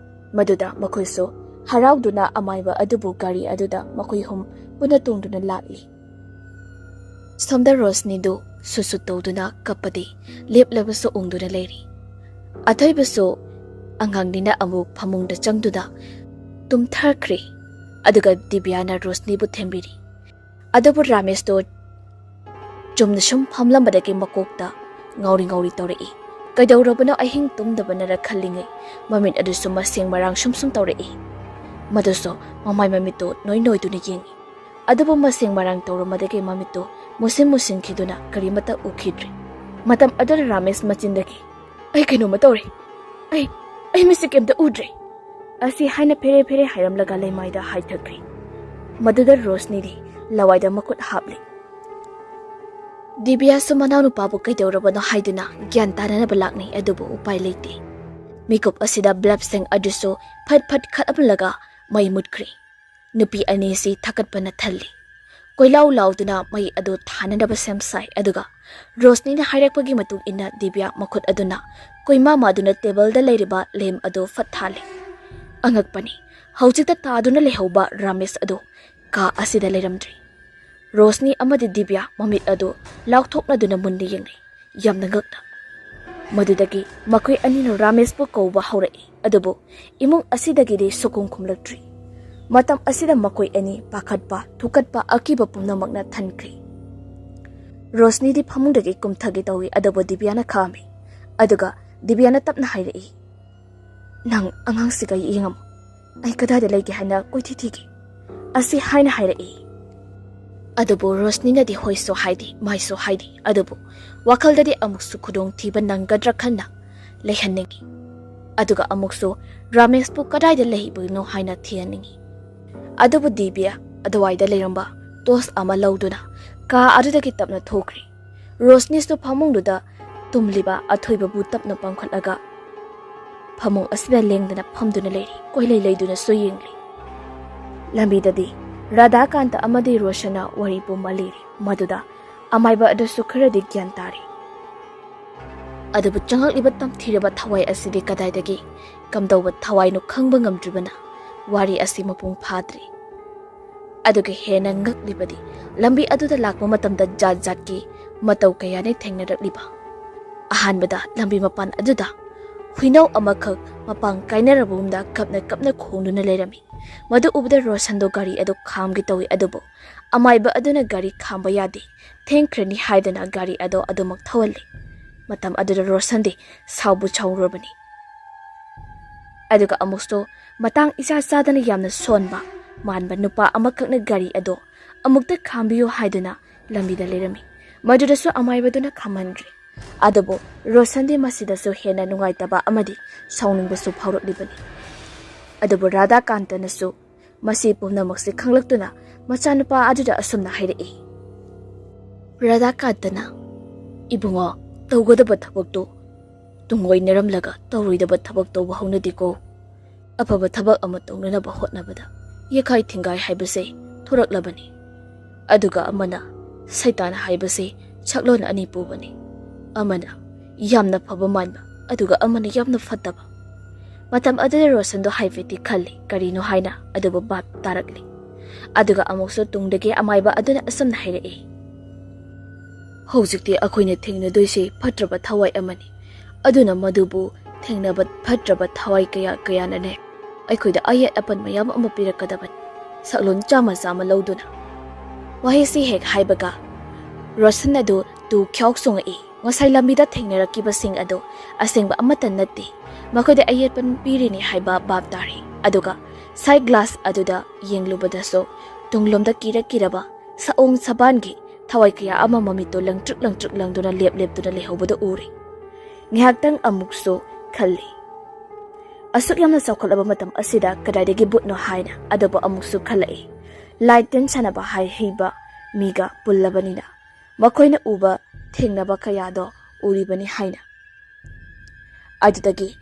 ꯃꯗꯨꯗ ꯃꯈꯣꯏꯁꯨ ꯍꯔꯥꯎꯗꯨꯅ ꯑꯃꯥꯏꯕ ꯑꯗꯨꯕꯨ ꯒꯥꯔꯤ ꯑꯗꯨꯗ ꯃꯈꯣꯏ ꯑꯍꯨꯝ ꯄꯨꯟꯅ ꯇꯣꯡꯗꯨꯅ ꯂꯥꯛꯂꯤ꯫ ꯁꯣꯝꯗ ꯔꯣꯁꯅꯤꯗꯨ ꯁꯨꯠ ꯁꯨꯠ ꯇꯧꯗꯨꯅ ꯀꯞꯄꯗꯤ ꯂꯦꯞꯂꯕꯁꯨ ꯎꯪꯗꯨꯅ ꯂꯩꯔꯤ꯫ ꯑꯊꯣꯏꯕꯁꯨ ꯑꯉꯥꯡꯅꯤꯅ ꯑꯃꯨꯛ ꯐꯃꯨꯡꯗ ꯆꯪꯗꯨꯅ ꯇꯨꯝꯊꯈ꯭ꯔꯦ꯫ ꯑꯗꯨꯒ ꯗꯤꯕꯤꯌꯥꯅ ꯔꯣꯁꯅꯤꯕꯨ ꯊꯦꯝꯕꯤꯔꯤ꯫ ꯑꯗꯨꯕꯨ ꯔꯥꯃꯦꯁꯇꯣ ꯆꯨꯝꯅ ꯁꯨꯝ ꯐꯝꯂꯝꯕꯗꯒꯤ ꯃꯀꯣꯛꯇ ꯉꯥꯎꯔꯤ ꯉꯥꯎꯔꯤ ꯇꯧꯔꯛꯏ꯫ ꯀꯩꯗꯧꯔꯕꯅꯣ ꯑꯍꯤꯡ ꯇꯨꯝꯗꯕꯅꯔ ꯈꯜꯂꯤꯉꯩ ꯃꯃꯤꯠ ꯑꯗꯨꯁꯨ ꯃꯁꯦꯡ ꯃꯔꯥꯡ ꯁꯨꯝ ꯁꯨꯝ ꯇꯧꯔꯛꯏ꯫ ꯃꯗꯨꯁꯨ ꯃꯃꯥꯏ ꯃꯃꯤꯠꯇꯨ ꯅꯣꯏ ꯅꯣꯏꯗꯨꯅ ꯌꯦꯡꯏ꯫ ꯑꯗꯨꯕꯨ ꯃꯁꯦꯡ ꯃꯔꯥꯡ ꯇꯧꯔꯝꯕꯗꯒꯤ ꯃꯃꯤꯠꯇꯨ ꯃꯨꯁꯤꯟ ꯃꯨꯁꯤꯟꯈꯤꯗꯨꯅ ꯀꯔꯤꯃꯠꯇ ꯎꯈꯤꯗ꯭ꯔꯦ꯫ ꯃꯇꯝ ꯑꯗꯨꯗ ꯔꯥꯃꯦꯁ ꯃꯆꯤꯟꯗꯒꯤ, "ꯑꯩ ꯀꯩꯅꯣꯝꯃ ꯇꯧꯔꯦ꯫ ꯑꯩ, ꯑꯩ ꯃꯤꯠꯁꯦ ꯀꯩꯝꯇ ꯎꯗ꯭ꯔꯦ" ꯑꯁꯤ ꯍꯥꯏꯅ ꯐꯦꯔꯦ ꯐꯦꯔꯦ ꯍꯥꯏꯔꯝꯂꯒ ꯂꯩꯃꯥꯏꯗ ꯍꯥꯏꯊꯈ꯭ꯔꯦ꯫ ꯃꯗꯨꯗ ꯔꯣꯁꯅꯤꯗꯤ ꯂꯋꯥꯏꯗ ꯃꯈꯨꯠ ꯍꯥꯞꯂꯤ꯫ ꯗꯤꯕꯤꯌꯥꯁꯨ ꯃꯅꯥꯎꯅꯨꯄꯥꯕꯨ ꯀꯩꯗꯧꯔꯕꯅꯣ ꯍꯥꯏꯗꯨꯅ ꯒ꯭ꯌꯥꯟ ꯇꯥꯅꯅꯕ ꯂꯥꯛꯅꯩ, ꯑꯗꯨꯕꯨ ꯎꯄꯥꯏ ꯂꯩꯇꯦ꯫ ꯃꯤꯀꯨꯞ ꯑꯁꯤꯗ ꯕꯜꯕꯁꯤꯡ ꯑꯗꯨꯁꯨ ꯐꯠ ꯐꯠ ꯈꯠꯂꯝꯂꯒ ꯃꯩ ꯃꯨꯠꯈ꯭ꯔꯦ꯫ ꯅꯨꯄꯤ ꯑꯅꯤꯁꯤ ꯊꯛꯀꯠꯄꯅ ꯊꯜꯂꯤ꯫ ꯀꯣꯏꯂꯥꯎ ꯂꯥꯎꯗꯨꯅ ꯃꯩ ꯑꯗꯨ ꯊꯥꯅꯅꯕ ꯁꯦꯝ ꯁꯥꯏ, ꯑꯗꯨꯒ ꯔꯣꯁꯅꯤꯅ ꯍꯥꯏꯔꯛꯄꯒꯤ ꯃꯇꯨꯡ ꯏꯟꯅ ꯗꯤꯕ꯭ꯌꯥ ꯃꯈꯨꯠ ꯑꯗꯨꯅ ꯀꯣꯏꯃꯥ ꯃꯥꯗꯨꯅ ꯇꯦꯕꯜꯗ ꯂꯩꯔꯤꯕ ꯂꯦꯝ ꯑꯗꯨ ꯐꯠ ꯊꯥꯜꯂꯤ꯫ ꯑꯉꯛꯄꯅꯤ, ꯍꯧꯖꯤꯛꯇ ꯇꯥꯗꯨꯅ ꯂꯩꯍꯧꯕ ꯔꯥꯃꯦꯁ ꯑꯗꯨ ꯀꯥ ꯑꯁꯤꯗ ꯂꯩꯔꯝꯗ꯭ꯔꯤ꯫ ꯔꯣꯁꯅꯤ ꯑꯃꯗꯤ ꯗꯤꯕ꯭ꯌꯥ ꯃꯃꯤꯠ ꯑꯗꯨ ꯂꯥꯎꯊꯣꯛꯅꯗꯨꯅ ꯃꯨꯟꯅ ꯌꯦꯡꯂꯤ, ꯌꯥꯝꯅ ꯉꯛꯅ꯫ ꯃꯗꯨꯗꯒꯤ ꯃꯈꯣꯏ ꯑꯅꯤꯅ ꯔꯥꯃꯦꯁꯄꯨ ꯀꯧꯕ ꯍꯧꯔꯛꯏ, ꯑꯗꯨꯕꯨ ꯏꯃꯨꯡ ꯑꯁꯤꯗꯒꯤꯗꯤ ꯁꯨꯈꯨꯝ ꯈꯨꯝꯂꯛꯇ꯭ꯔꯤ꯫ ꯃꯇꯝ ꯑꯁꯤꯗ ꯃꯈꯣꯏ ꯑꯅꯤ ꯄꯥꯈꯠꯄ, ꯊꯨꯀꯠꯄ, ꯑꯀꯤꯕ ꯄꯨꯝꯅꯃꯛꯅ ꯊꯟꯈ꯭ꯔꯤ꯫ ꯔꯣꯁꯅꯤꯗꯤ ꯐꯃꯨꯡꯗꯒꯤ ꯀꯨꯝꯊꯒꯦ ꯇꯧꯏ, ꯑꯗꯨꯕꯨ ꯗꯤꯕ꯭ꯌꯥꯅ ꯈꯥꯝꯃꯤ꯫ ꯑꯗꯨꯒ ꯗꯤꯕ꯭ꯌꯥꯅ ꯇꯞꯅ ꯍꯥꯏꯔꯛꯏ, "ꯅꯪ ꯑꯉꯥꯡꯁꯤꯒ ꯌꯦꯡꯉꯝꯃꯨ꯫ ꯑꯩ ꯀꯗꯥꯏꯗ ꯂꯩꯒꯦ ꯍꯥꯏꯅ ꯀꯣꯏꯊꯤ ꯊꯤꯒꯦ," ꯑꯁꯤ ꯍꯥꯏꯅ ꯍꯥꯏꯔꯛꯏ꯫ ꯑꯗꯨꯕꯨ ꯔꯣꯁꯅꯤꯅꯗꯤ ꯍꯣꯏꯁꯨ ꯍꯥꯏꯗꯦ, ꯃꯥꯏꯁꯨ ꯍꯥꯏꯗꯦ, ꯑꯗꯨꯕꯨ ꯋꯥꯈꯜꯗꯗꯤ ꯑꯃꯨꯛꯁꯨ ꯈꯨꯗꯣꯡꯊꯤꯕ ꯅꯪꯒꯗ꯭ꯔꯥ ꯈꯟꯅ ꯂꯩꯍꯟꯅꯤꯡꯏ꯫ ꯑꯗꯨꯒ ꯑꯃꯨꯛꯁꯨ ꯔꯥꯃꯦꯁꯄꯨ ꯀꯗꯥꯏꯗ ꯂꯩꯕꯅꯣ ꯍꯥꯏꯅ ꯊꯤꯍꯟꯅꯤꯡꯏ꯫ ꯑꯗꯨꯕꯨ ꯗꯤꯕ꯭ꯌꯥ ꯑꯗꯨꯋꯥꯏꯗ ꯂꯩꯔꯝꯕ ꯇꯣꯁ ꯑꯃ ꯂꯧꯗꯨꯅ ꯀꯥ ꯑꯗꯨꯗꯒꯤ ꯇꯞꯅ ꯊꯣꯛꯈ꯭ꯔꯤ꯫ ꯔꯣꯁꯅꯤꯁꯨ ꯐꯃꯨꯡꯗꯨꯗ ꯇꯨꯝꯂꯤꯕ ꯑꯊꯣꯏꯕꯕꯨ ꯇꯞꯅ ꯄꯥꯡꯈꯠꯂꯒ ꯐꯃꯨꯡ ꯑꯁꯤꯗ ꯂꯦꯡꯗꯅ ꯐꯝꯗꯨꯅ ꯂꯩꯔꯤ, ꯀꯣꯏꯂꯩ ꯂꯩꯗꯨꯅꯁꯨ ꯌꯦꯡꯂꯤ꯫ ꯂꯝꯕꯤꯗꯗꯤ ꯔꯥꯙꯥꯀꯥꯟꯇ ꯑꯃꯗꯤ ꯔꯣꯁꯟꯅ ꯋꯥꯔꯤ ꯄꯨꯝꯕ ꯂꯤꯔꯤ, ꯃꯗꯨꯗ ꯑꯃꯥꯏꯕ ꯑꯗꯨꯁꯨ ꯈꯔꯗꯤ ꯒ꯭ꯌꯥꯟ ꯇꯥꯔꯤ꯫ ꯑꯗꯨꯕꯨ ꯆꯪꯂꯛꯂꯤꯕ ꯇꯝꯊꯤꯔꯕ ꯊꯋꯥꯏ ꯑꯁꯤꯗꯤ ꯀꯗꯥꯏꯗꯒꯤ ꯀꯝꯗꯧꯕ ꯊꯋꯥꯏꯅꯣ ꯈꯪꯕ ꯉꯝꯗ꯭ꯔꯤꯕꯅ ꯋꯥꯔꯤ ꯑꯁꯤ ꯃꯄꯨꯡ ꯐꯥꯗ꯭ꯔꯤ꯫ ꯑꯗꯨꯒ ꯍꯦꯟꯅ ꯉꯛꯂꯤꯕꯗꯤ, ꯂꯝꯕꯤ ꯑꯗꯨꯗ ꯂꯥꯛꯄ ꯃꯇꯝꯗ ꯖꯥꯠ ꯖꯥꯠꯀꯤ ꯃꯇꯧ ꯀꯌꯥꯅꯤ ꯊꯦꯡꯅꯔꯛꯂꯤꯕ꯫ ꯑꯍꯥꯟꯕꯗ ꯂꯝꯕꯤ ꯃꯄꯥꯟ ꯑꯗꯨꯗ ꯍꯨꯏꯅꯧ ꯑꯃꯈꯛ ꯃꯄꯥꯡ ꯀꯥꯏꯅꯔꯕꯒꯨꯝꯗ ꯀꯞꯅ ꯀꯞꯅ ꯈꯣꯡꯗꯨꯅ ꯂꯩꯔꯝꯃꯤ꯫ ꯃꯗꯨ ꯎꯕꯗ ꯔꯣꯁꯟꯗꯣ ꯒꯥꯔꯤ ꯑꯗꯨ ꯈꯥꯝꯒꯦ ꯇꯧꯏ, ꯑꯗꯨꯕꯨ ꯑꯃꯥꯏꯕ ꯑꯗꯨꯅ ꯒꯥꯔꯤ ꯈꯥꯝꯕ ꯌꯥꯗꯦ, ꯊꯦꯡꯈ꯭ꯔꯅꯤ ꯍꯥꯏꯗꯨꯅ ꯒꯥꯔꯤ ꯑꯗꯨ ꯑꯗꯨꯃꯛ ꯊꯧꯍꯜꯂꯤ꯫ ꯃꯇꯝ ꯑꯗꯨꯗ ꯔꯣꯁꯟꯗꯤ ꯁꯥꯎꯕꯨ ꯁꯥꯎꯔꯨꯔꯕꯅꯤ꯫ ꯑꯗꯨꯒ ꯑꯃꯨꯛꯁꯨ ꯃꯇꯥꯡ ꯏꯆꯥ ꯆꯥꯗꯅ ꯌꯥꯝꯅ ꯁꯣꯟꯕ ꯃꯥꯟꯕ ꯅꯨꯄꯥ ꯑꯃꯈꯛꯅ ꯒꯥꯔꯤ ꯑꯗꯨ ꯑꯃꯨꯛꯇ ꯈꯥꯝꯕꯤꯌꯨ ꯍꯥꯏꯗꯨꯅ ꯂꯝꯕꯤꯗ ꯂꯩꯔꯝꯃꯤ꯫ ꯃꯗꯨꯗꯁꯨ ꯑꯃꯥꯏꯕꯗꯨꯅ ꯈꯥꯝꯍꯟꯗ꯭ꯔꯤ꯫ ꯑꯗꯨꯕꯨ ꯔꯣꯁꯟꯗꯤ ꯃꯁꯤꯗꯁꯨ ꯍꯦꯟꯅ ꯅꯨꯡꯉꯥꯏꯇꯕ ꯑꯃꯗꯤ ꯁꯥꯎꯅꯤꯡꯕꯁꯨ ꯐꯥꯎꯔꯛꯂꯤꯕꯅꯤ꯫ ꯑꯗꯨꯕꯨ ꯔꯥꯙꯥꯀꯥꯟꯇꯅꯁꯨ ꯃꯁꯤ ꯄꯨꯝꯅꯃꯛꯁꯤ ꯈꯪꯂꯛꯇꯨꯅ ꯃꯆꯥꯅꯨꯄꯥ ꯑꯗꯨꯗ ꯑꯁꯨꯝꯅ ꯍꯥꯏꯔꯛꯏ꯫ ꯔꯥꯙꯥꯀꯥꯟꯇꯅ, "ꯏꯕꯨꯡꯉꯣ, ꯇꯧꯒꯗꯕ ꯊꯕꯛꯇꯨ ꯇꯨꯡꯑꯣꯏꯅꯔꯝꯂꯒ ꯇꯧꯔꯣꯏꯗꯕ ꯊꯕꯛ ꯇꯧꯕ ꯍꯧꯅꯗꯦꯀꯣ꯫ ꯑꯐꯕ ꯊꯕꯛ ꯑꯃ ꯇꯧꯅꯅꯕ ꯍꯣꯠꯅꯕꯗ ꯌꯦꯈꯥꯏ ꯊꯤꯡꯒꯥꯏ ꯍꯥꯏꯕꯁꯦ ꯊꯣꯔꯛꯂꯕꯅꯤ꯫ ꯑꯗꯨꯒ ꯑꯃꯅ ꯁꯩꯇꯥꯟ ꯍꯥꯏꯕꯁꯤ ꯁꯛꯂꯣꯟ ꯑꯅꯤ ꯄꯨꯕꯅꯤ꯫ ꯑꯃꯅ ꯌꯥꯝꯅ ꯐꯕ ꯃꯥꯟꯕ, ꯑꯗꯨꯒ ꯑꯃꯅ ꯌꯥꯝꯅ ꯐꯠꯇꯕ꯫ ꯃꯇꯝ ꯑꯗꯨꯗ ꯔꯣꯁꯟꯗꯣ ꯍꯥꯏꯐꯦꯠꯇꯤ ꯈꯜꯂꯤ, ꯀꯔꯤꯅꯣ ꯍꯥꯏꯅ, ꯑꯗꯨꯕꯨ ꯚꯥꯞ ꯇꯥꯔꯛꯂꯤ꯫ ꯑꯗꯨꯒ ꯑꯃꯨꯛꯁꯨ ꯇꯨꯡꯗꯒꯤ ꯑꯃꯥꯏꯕ ꯑꯗꯨꯅ ꯑꯁꯨꯝꯅ ꯍꯥꯏꯔꯛꯏ, "ꯍꯧꯖꯤꯛꯇꯤ ꯑꯩꯈꯣꯏꯅ ꯊꯦꯡꯅꯗꯣꯏꯁꯤ ꯐꯠꯇ꯭ꯔꯕ ꯊꯋꯥꯏ ꯑꯃꯅꯤ꯫ ꯑꯗꯨꯅ ꯃꯗꯨꯕꯨ ꯊꯦꯡꯅꯕ ꯐꯠꯇ꯭ꯔꯕ ꯊꯋꯥꯏ ꯀꯌꯥ ꯀꯌꯥꯅꯅꯦ ꯑꯩꯈꯣꯏꯗ ꯑꯌꯦꯠ ꯑꯄꯟ ꯃꯌꯥꯝ ꯑꯃ ꯄꯤꯔꯛꯀꯗꯕꯅꯤ, ꯁꯛꯂꯣꯟ ꯆꯥꯝꯃ ꯆꯥꯝꯃ ꯂꯧꯗꯨꯅ꯫" ꯋꯥꯍꯩꯁꯤ ꯍꯦꯛ ꯍꯥꯏꯕꯒ ꯔꯣꯁꯟ ꯑꯗꯨ ꯇꯨ ꯈ꯭ꯌꯥꯎ ꯆꯣꯡꯉꯛꯏ꯫ ꯉꯁꯥꯏ ꯂꯝꯕꯤꯗ ꯊꯦꯡꯅꯔꯛꯈꯤꯕꯁꯤꯡ ꯑꯗꯨ ꯑꯁꯦꯡꯕ ꯑꯃꯠꯇ ꯅꯠꯇꯦ꯫ ꯃꯈꯣꯏꯗ ꯑꯌꯦꯠꯄ ꯄꯤꯔꯤꯅꯤ ꯍꯥꯏꯕ ꯚꯥꯞ ꯇꯥꯔꯦ꯫ ꯑꯗꯨꯒ ꯁꯥꯏꯠ ꯒ꯭ꯂꯥꯁ ꯑꯗꯨꯗ ꯌꯦꯡꯂꯨꯕꯗꯁꯨ ꯇꯨꯡꯂꯣꯝꯗ ꯀꯤꯔ ꯀꯤꯔꯕ ꯁꯑꯣꯡ ꯁꯥꯕꯥꯟꯒꯤ ꯊꯋꯥꯏ ꯀꯌꯥ ꯑꯃ ꯃꯃꯤꯠꯇꯣ ꯂꯪꯇ꯭ꯔꯤꯛ ꯂꯪꯇ꯭ꯔꯤꯛ ꯂꯪꯗꯨꯅ ꯂꯦꯞ ꯂꯦꯞꯇꯨꯅ ꯂꯩꯍꯧꯕꯗꯨ ꯎꯔꯦ꯫ ꯉꯥꯏꯍꯥꯛꯇꯪ ꯑꯃꯨꯛꯁꯨ ꯈꯜꯂꯤ, "ꯑꯁꯨꯛ ꯌꯥꯝꯅ ꯆꯥꯎꯈꯠꯂꯕ ꯃꯇꯝ ꯑꯁꯤꯗ ꯀꯗꯥꯏꯗꯒꯤ ꯚꯨꯠꯅꯣ?" ꯍꯥꯏꯅ꯫ ꯑꯗꯨꯕꯨ ꯑꯃꯨꯛꯁꯨ ꯈꯜꯂꯛꯏ, ꯂꯥꯏꯠ ꯇꯤꯟ ꯁꯥꯟꯅꯕ ꯍꯥꯏꯍꯩꯕ ꯃꯤꯒ ꯄꯨꯜꯂꯕꯅꯤꯅ ꯃꯈꯣꯏꯅ ꯎꯕ ꯊꯦꯡꯅꯕ ꯀꯌꯥꯗꯣ ꯎꯔꯤꯕꯅꯤ ꯍꯥꯏꯅ꯫ ꯑꯗꯨꯗꯒꯤ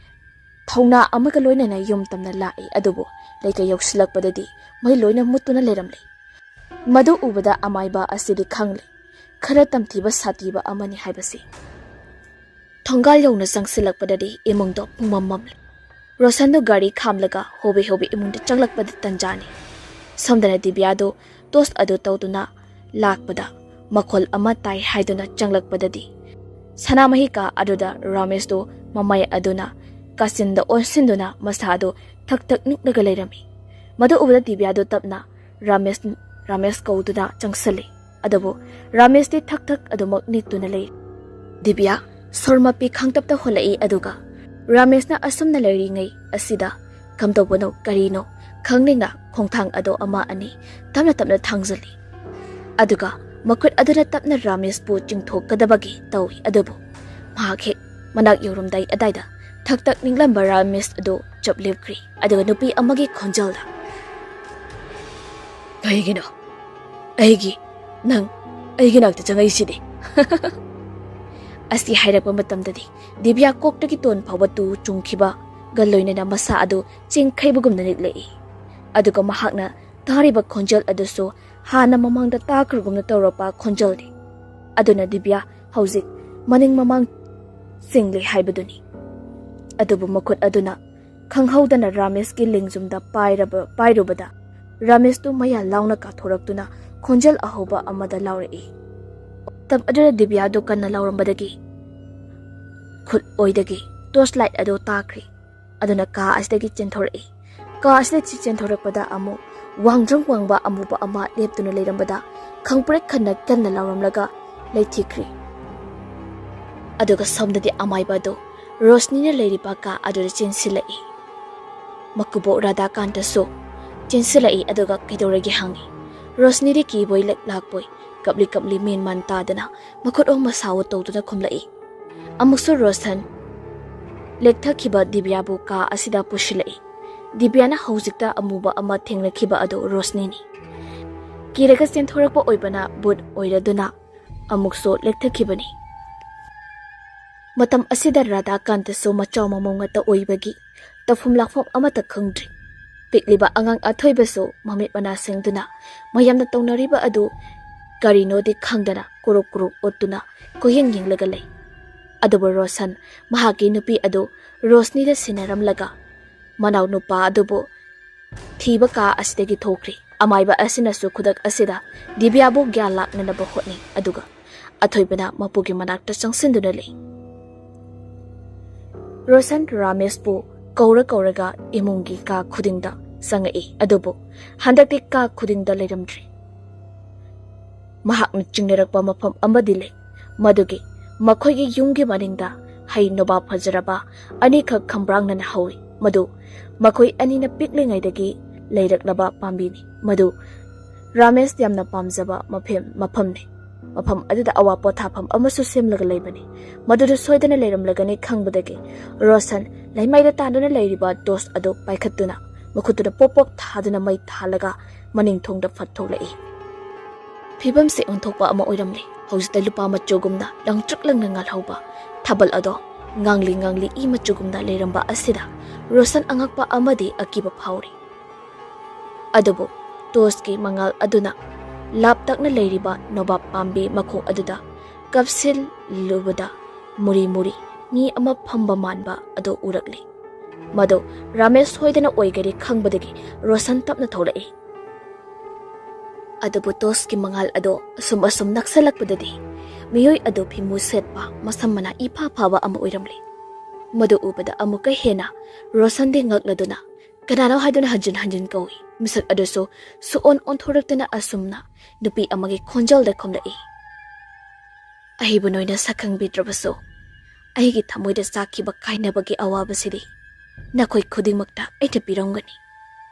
ꯊꯧꯅꯥ ꯑꯃꯒ ꯂꯣꯏꯅꯅ ꯌꯨꯝ ꯇꯝꯅ ꯂꯥꯛꯏ, ꯑꯗꯨꯕꯨ ꯂꯩꯀꯥꯏ ꯌꯧꯁꯤꯜꯂꯛꯄꯗꯗꯤ ꯃꯩ ꯂꯣꯏꯅ ꯃꯨꯠꯇꯨꯅ ꯂꯩꯔꯝꯂꯦ꯫ ꯃꯗꯨ ꯎꯕꯗ ꯑꯃꯥꯏꯕ ꯑꯁꯤꯗꯤ ꯈꯪꯂꯦ, ꯈꯔ ꯇꯝꯊꯤꯕ ꯁꯥꯊꯤꯕ ꯑꯃꯅꯤ ꯍꯥꯏꯕꯁꯤ꯫ ꯊꯣꯡꯒꯥꯜ ꯌꯧꯅ ꯆꯪꯁꯤꯜꯂꯛꯄꯗꯗꯤ ꯏꯃꯨꯡꯗꯣ ꯄꯨꯡꯃꯝ ꯃꯝꯂꯦ꯫ ꯔꯣꯁꯟꯗꯣ ꯒꯥꯔꯤ ꯈꯥꯝꯂꯒ ꯍꯣꯕꯦ ꯍꯣꯕꯦ ꯏꯃꯨꯡꯗ ꯆꯪꯂꯛꯄꯗ ꯇꯟꯖꯥꯅꯤ꯫ ꯁꯣꯝꯗꯅ ꯗꯤꯕꯤꯌꯥꯗꯣ ꯇꯣꯁ ꯑꯗꯨ ꯇꯧꯗꯨꯅ ꯂꯥꯛꯄꯗ ꯃꯈꯣꯜ ꯑꯃ ꯇꯥꯏ ꯍꯥꯏꯗꯨꯅ ꯆꯪꯂꯛꯄꯗꯗꯤ ꯁꯅꯥꯃꯍꯤ ꯀꯥ ꯑꯗꯨꯗ ꯔꯥꯃꯦꯁꯇꯣ ꯃꯃꯥꯏ ꯑꯗꯨꯅ ꯀꯥꯆꯤꯟꯗ ꯑꯣꯟꯁꯤꯟꯗꯨꯅ ꯃꯁꯥ ꯑꯗꯨ ꯊꯛ ꯊꯛ ꯅꯤꯛꯂꯒ ꯂꯩꯔꯝꯃꯤ꯫ ꯃꯗꯨ ꯎꯕꯗ ꯗꯤꯕꯤꯌꯥꯗꯨ ꯇꯞꯅ ꯔꯥꯃꯦꯁ, ꯔꯥꯃꯦꯁ ꯀꯧꯗꯨꯅ ꯆꯪꯁꯤꯜꯂꯤ꯫ ꯑꯗꯨꯕꯨ ꯔꯥꯃꯦꯁꯇꯤ ꯊꯛ ꯊꯛ ꯑꯗꯨꯃꯛ ꯅꯤꯛꯇꯨꯅ ꯂꯩ꯫ ꯗꯤꯕꯤꯌꯥ, ꯁꯣꯔ ꯃꯄꯤ ꯈꯥꯡꯇꯞꯇ ꯍꯣꯜꯂꯛꯏ, ꯑꯗꯨꯒ ꯔꯥꯃꯦꯁꯅ ꯑꯁꯨꯝꯅ ꯂꯩꯔꯤꯉꯩ ꯑꯁꯤꯗ ꯀꯝꯗꯧꯕꯅꯣ ꯀꯔꯤꯅꯣ ꯈꯪꯅꯤꯡꯅ ꯈꯣꯡꯊꯥꯡ ꯑꯗꯣ ꯑꯃ ꯑꯅꯤ ꯇꯞꯅ ꯇꯞꯅ ꯊꯥꯡꯖꯜꯂꯤ꯫ ꯑꯗꯨꯒ ꯃꯈꯨꯠ ꯑꯗꯨꯅ ꯇꯞꯅ ꯔꯥꯃꯦꯁꯄꯨ ꯆꯤꯡꯊꯣꯛꯀꯗꯕꯒꯤ ꯇꯧꯏ, ꯑꯗꯨꯕꯨ ꯃꯍꯥꯛ ꯍꯦꯛ ꯃꯅꯥꯛ ꯌꯧꯔꯝꯗꯥꯏ ꯑꯗꯥꯏꯗ ꯊꯛ ꯊꯛ ꯅꯤꯛꯂꯝꯕ ꯔꯥꯃꯦꯁ ꯑꯗꯨ ꯆꯞ ꯂꯦꯞꯈ꯭ꯔꯤ꯫ ꯑꯗꯨꯒ ꯅꯨꯄꯤ ꯑꯃꯒꯤ ꯈꯣꯟꯖꯦꯜꯗ, "ꯀꯩꯒꯤꯅꯣ ꯑꯩꯒꯤ, ꯅꯪ ꯑꯩꯒꯤ ꯅꯥꯛꯇ ꯆꯪꯉꯛꯏꯁꯤꯗꯤ?" ꯑꯁꯤ ꯍꯥꯏꯔꯛꯄ ꯃꯇꯝꯗꯗꯤ ꯗꯤꯕꯤꯌꯥ ꯀꯣꯛꯇꯒꯤ ꯇꯣꯟ ꯐꯥꯎꯕ ꯇꯨ ꯆꯨꯡꯈꯤꯕꯒ ꯂꯣꯏꯅꯅ ꯃꯁꯥ ꯑꯗꯨ ꯆꯦꯡꯈꯩꯕꯒꯨꯝꯅ ꯅꯤꯛꯂꯛꯏ꯫ ꯑꯗꯨꯒ ꯃꯍꯥꯛꯅ ꯇꯥꯔꯤꯕ ꯈꯣꯟꯖꯦꯜ ꯑꯗꯨꯁꯨ ꯍꯥꯟꯅ ꯃꯃꯥꯡꯗ ꯇꯥꯈ꯭ꯔꯒꯨꯝꯅ ꯇꯧꯔꯛꯄ ꯈꯣꯟꯖꯦꯜꯅꯤ꯫ ꯑꯗꯨꯅ ꯗꯤꯕ꯭ꯌꯥ ꯍꯧꯖꯤꯛ ꯃꯅꯤꯡ ꯃꯃꯥꯡ ꯆꯤꯡꯂꯤ ꯍꯥꯏꯕꯗꯨꯅꯤ꯫ ꯑꯗꯨꯕꯨ ꯃꯈꯨꯠ ꯑꯗꯨꯅ ꯈꯪꯍꯧꯗꯅ ꯔꯥꯃꯦꯁꯀꯤ ꯂꯦꯡꯖꯨꯝꯗ ꯄꯥꯏꯔꯕ ꯄꯥꯏꯔꯨꯕꯗ ꯔꯥꯃꯦꯁꯇꯨ ꯃꯌꯥ ꯂꯥꯎꯅ ꯀꯥꯊꯣꯔꯛꯇꯨꯅ ꯈꯣꯟꯖꯦꯜ ꯑꯍꯧꯕ ꯑꯃꯗ ꯂꯥꯎꯔꯛꯏ꯫ ꯃꯇꯝ ꯑꯗꯨꯗ ꯗꯤꯕ꯭ꯌꯥꯗꯨ ꯀꯟꯅ ꯂꯥꯎꯔꯝꯕꯗꯒꯤ ꯈꯨꯠ ꯑꯣꯏꯗꯒꯤ ꯇꯣꯔꯆ ꯂꯥꯏꯠ ꯑꯗꯨ ꯇꯥꯈ꯭ꯔꯦ꯫ ꯑꯗꯨꯅ ꯀꯥ ꯑꯁꯤꯗꯒꯤ ꯆꯦꯟꯊꯣꯔꯛꯏ꯫ ꯀꯥ ꯑꯁꯤꯗꯒꯤ ꯆꯦꯟꯊꯣꯔꯛꯄꯗ ꯑꯃꯨꯛ ꯋꯥꯡꯗ꯭ꯔꯪ ꯋꯥꯡꯕ ꯑꯃꯨꯕ ꯑꯃ ꯂꯦꯞꯇꯨꯅ ꯂꯩꯔꯝꯕꯗ ꯈꯪꯄ꯭ꯔꯦꯛ ꯈꯟꯅ ꯀꯟꯅ ꯂꯥꯎꯔꯝꯂꯒ ꯂꯩꯊꯤꯈ꯭ꯔꯦ꯫ ꯑꯗꯨꯒ ꯁꯣꯝꯗꯗꯤ ꯑꯃꯥꯏꯕ ꯑꯗꯨ ꯔꯣꯁꯅꯤꯅ ꯂꯩꯔꯤꯕ ꯀꯥ ꯑꯗꯨꯗ ꯆꯦꯟꯁꯤꯜꯂꯛꯏ꯫ ꯃꯀꯨꯕꯣꯛ ꯔꯥꯙꯥꯀꯥꯟꯇꯁꯨ ꯆꯦꯟꯁꯤꯜꯂꯛꯏ꯫ ꯑꯗꯨꯒ ꯀꯩꯗꯧꯔꯒꯦ ꯍꯪꯉꯤ꯫ ꯔꯣꯁꯅꯤꯗꯤ ꯀꯤꯕꯣꯏ ꯂꯛ ꯂꯥꯛꯄꯣꯏ ꯀꯞꯂꯤ ꯀꯞꯂꯤ ꯃꯦꯟ ꯃꯥꯟ ꯇꯥꯗꯅ ꯃꯈꯨꯠ ꯑꯣ ꯃꯁꯥꯋꯣ ꯇꯧꯗꯨꯅ ꯈꯨꯝꯂꯛꯏ꯫ ꯑꯃꯨꯛꯁꯨ ꯔꯣꯁꯟ ꯂꯦꯛꯊꯈꯤꯕ ꯗꯤꯕ꯭ꯌꯥꯕꯨ ꯀꯥ ꯑꯁꯤꯗ ꯄꯨꯁꯤꯜꯂꯛꯏ꯫ ꯗꯤꯕ꯭ꯌꯥꯅ ꯍꯧꯖꯤꯛꯇ ꯑꯃꯨꯕ ꯑꯃ ꯊꯦꯡꯅꯈꯤꯕ ꯑꯗꯨ ꯔꯣꯁꯅꯤꯅꯤ꯫ ꯀꯤꯔꯒ ꯆꯦꯟꯊꯣꯔꯛꯄ ꯑꯣꯏꯕꯅ ꯚꯨꯠ ꯑꯣꯏꯔꯗꯨꯅ ꯑꯃꯨꯛꯁꯨ ꯂꯦꯛꯊꯈꯤꯕꯅꯤ꯫ ꯃꯇꯝ ꯑꯁꯤꯗ ꯔꯥꯙꯥꯀꯥꯟꯇꯁꯨ ꯃꯆꯥꯎ ꯃꯃꯧ ꯉꯥꯛꯇ ꯑꯣꯏꯕꯒꯤ ꯇꯧꯐꯝ ꯂꯥꯛꯐꯝ ꯑꯃꯠꯇ ꯈꯪꯗ꯭ꯔꯤ꯫ ꯄꯤꯛꯂꯤꯕ ꯑꯉꯥꯡ ꯑꯊꯣꯏꯕꯁꯨ ꯃꯃꯤꯠ ꯃꯅꯥ ꯁꯦꯡꯗꯨꯅ ꯃꯌꯥꯝꯅ ꯇꯧꯅꯔꯤꯕ ꯑꯗꯨ ꯀꯔꯤꯅꯣꯗꯤ ꯈꯪꯗꯅ ꯀꯨꯔꯨꯛ ꯀꯨꯔꯨꯛ ꯑꯣꯠꯇꯨꯅ ꯀꯣꯏꯌꯦꯡ ꯌꯦꯡꯂꯒ ꯂꯩ꯫ ꯑꯗꯨꯕꯨ ꯔꯣꯁꯟ ꯃꯍꯥꯛꯀꯤ ꯅꯨꯄꯤ ꯑꯗꯨ ꯔꯣꯁꯅꯤꯗ ꯁꯤꯟꯅꯔꯝꯂꯒ ꯃꯅꯥꯎ ꯅꯨꯄꯥ ꯑꯗꯨꯕꯨ ꯊꯤꯕ ꯀꯥ ꯑꯁꯤꯗꯒꯤ ꯊꯣꯛꯈ꯭ꯔꯦ꯫ ꯑꯃꯥꯏꯕ ꯑꯁꯤꯅꯁꯨ ꯈꯨꯗꯛ ꯑꯁꯤꯗ ꯗꯤꯕ꯭ꯌꯥꯕꯨ ꯒ꯭ꯌꯥꯟ ꯂꯥꯛꯅꯅꯕ ꯍꯣꯠꯅꯩ, ꯑꯗꯨꯒ ꯑꯊꯣꯏꯕꯅ ꯃꯄꯨꯒꯤ ꯃꯅꯥꯛꯇ ꯆꯪꯁꯤꯟꯗꯨꯅ ꯂꯩ꯫ ꯔꯣꯁꯟ ꯔꯥꯃꯦꯁꯄꯨ ꯀꯧꯔ ꯀꯧꯔꯒ ꯏꯃꯨꯡꯒꯤ ꯀꯥ ꯈꯨꯗꯤꯡꯗ ꯆꯪꯉꯛꯏ, ꯑꯗꯨꯕꯨ ꯍꯟꯗꯛꯇꯤ ꯀꯥ ꯈꯨꯗꯤꯡꯗ ꯂꯩꯔꯝꯗ꯭ꯔꯦ꯫ ꯃꯍꯥꯛꯅ ꯆꯤꯡꯅꯔꯛꯄ ꯃꯐꯝ ꯑꯃꯗꯤ ꯂꯩ, ꯃꯗꯨꯒꯤ ꯃꯈꯣꯏꯒꯤ ꯌꯨꯝꯒꯤ ꯃꯅꯤꯡꯗ ꯍꯩ ꯅꯣꯕꯥꯞ ꯐꯖꯔꯕ ꯑꯅꯤꯈꯛ ꯈꯝꯕ꯭ꯔꯥꯡꯅꯅ ꯍꯧꯏ꯫ ꯃꯗꯨ ꯃꯈꯣꯏ ꯑꯅꯤꯅ ꯄꯤꯛꯂꯤꯉꯩꯗꯒꯤ ꯂꯩꯔꯛꯂꯕ ꯄꯥꯝꯕꯤꯅꯤ꯫ ꯃꯗꯨ ꯔꯥꯃꯦꯁ ꯌꯥꯝꯅ ꯄꯥꯝꯖꯕ ꯃꯐꯝ ꯃꯐꯝꯅꯤ꯫ ꯃꯐꯝ ꯑꯗꯨꯗ ꯑꯋꯥ ꯄꯣꯊꯥꯐꯝ ꯑꯃꯁꯨ ꯁꯦꯝꯂꯒ ꯂꯩꯕꯅꯤ꯫ ꯃꯗꯨꯗ ꯁꯣꯏꯗꯅ ꯂꯩꯔꯝꯂꯒꯅꯤ ꯈꯪꯕꯗꯒꯤ ꯔꯣꯁꯟ ꯂꯩꯃꯥꯏꯗ ꯇꯥꯟꯗꯨꯅ ꯂꯩꯔꯤꯕ ꯇꯣꯔꯆ ꯑꯗꯨ ꯄꯥꯏꯈꯠꯇꯨꯅ ꯃꯈꯨꯠꯇꯨꯗ ꯄꯣꯞ ꯄꯣꯞ ꯊꯥꯗꯨꯅ ꯃꯩ ꯊꯥꯜꯂꯒ ꯃꯅꯤꯡ ꯊꯣꯡꯗ ꯐꯠ ꯊꯣꯛꯂꯛꯏ꯫ ꯐꯤꯕꯝꯁꯦ ꯑꯣꯟꯊꯣꯛꯄ ꯑꯃ ꯑꯣꯏꯔꯝꯂꯦ꯫ ꯍꯧꯖꯤꯛꯇ ꯂꯨꯄꯥ ꯃꯆꯨꯒꯨꯝꯅ ꯂꯪꯇ꯭ꯔꯤꯛ ꯂꯪꯅ ꯉꯥꯜꯍꯧꯕ ꯊꯥꯕꯜ ꯑꯗꯣ ꯉꯥꯡꯂꯤ ꯉꯥꯡꯂꯤ ꯏ ꯃꯆꯨꯒꯨꯝꯅ ꯂꯩꯔꯝꯕ ꯑꯁꯤꯗ ꯔꯣꯁꯟ ꯑꯉꯛꯄ ꯑꯃꯗꯤ ꯑꯀꯤꯕ ꯐꯥꯎꯔꯤ꯫ ꯑꯗꯨꯕꯨ ꯇꯣꯁꯀꯤ ꯃꯉꯥꯜ ꯑꯗꯨꯅ ꯂꯥꯞꯇꯛꯅ ꯂꯩꯔꯤꯕ ꯅꯣꯕꯥꯞ ꯄꯥꯝꯕꯤ ꯃꯈꯣꯡ ꯑꯗꯨꯗ ꯀꯞꯁꯤꯜꯂꯨꯕꯗ ꯃꯨꯔꯤ ꯃꯨꯔꯤ ꯃꯤ ꯑꯃ ꯐꯝꯕ ꯃꯥꯟꯕ ꯑꯗꯨ ꯎꯔꯛꯂꯤ꯫ ꯃꯗꯨ ꯔꯥꯃꯦꯁ ꯁꯣꯏꯗꯅ ꯑꯣꯏꯒꯅꯤ ꯈꯪꯕꯗꯒꯤ ꯔꯣꯁꯟ ꯇꯞꯅ ꯊꯣꯛꯂꯛꯏ꯫ ꯑꯗꯨꯕꯨ ꯇꯣꯁꯀꯤ ꯃꯉꯥꯜ ꯑꯗꯨ ꯑꯁꯨꯝ ꯑꯁꯨꯝ ꯅꯛꯁꯜꯂꯛꯄꯗꯗꯤ ꯃꯤꯑꯣꯏ ꯑꯗꯨ ꯐꯤꯃꯨ ꯁꯦꯠꯄ, ꯃꯁꯝ ꯃꯅꯥ ꯏꯐꯥ ꯐꯥꯕ ꯑꯃ ꯑꯣꯏꯔꯝꯂꯦ꯫ ꯃꯗꯨ ꯎꯕꯗ ꯑꯃꯨꯛꯀ ꯍꯦꯟꯅ ꯔꯣꯁꯟꯗꯤ ꯉꯛꯂꯗꯨꯅ ꯀꯅꯥꯅꯣ ꯍꯥꯏꯗꯨꯅ ꯍꯟꯖꯤꯟ ꯍꯟꯖꯤꯟ ꯀꯧꯏ꯫ ꯃꯤꯁꯛ ꯑꯗꯨꯁꯨ ꯁꯨꯛꯑꯣꯟ ꯑꯣꯟꯊꯣꯔꯛꯇꯅ ꯑꯁꯨꯝꯅ ꯅꯨꯄꯤ ꯑꯃꯒꯤ ꯈꯣꯟꯖꯦꯜꯗ ꯈꯨꯝꯂꯛꯏ, "ꯑꯩꯕꯨ ꯅꯣꯏꯅ ꯁꯛꯈꯪꯕꯤꯗ꯭ꯔꯕꯁꯨ, ꯑꯩꯒꯤ ꯊꯃꯣꯏꯗ ꯆꯥꯛꯈꯤꯕ ꯀꯥꯏꯅꯕꯒꯤ ꯑꯋꯥꯕꯁꯤꯗꯤ ꯅꯈꯣꯏ ꯈꯨꯗꯤꯡꯃꯛꯇ ꯑꯩꯅ ꯄꯤꯔꯝꯒꯅꯤ꯫"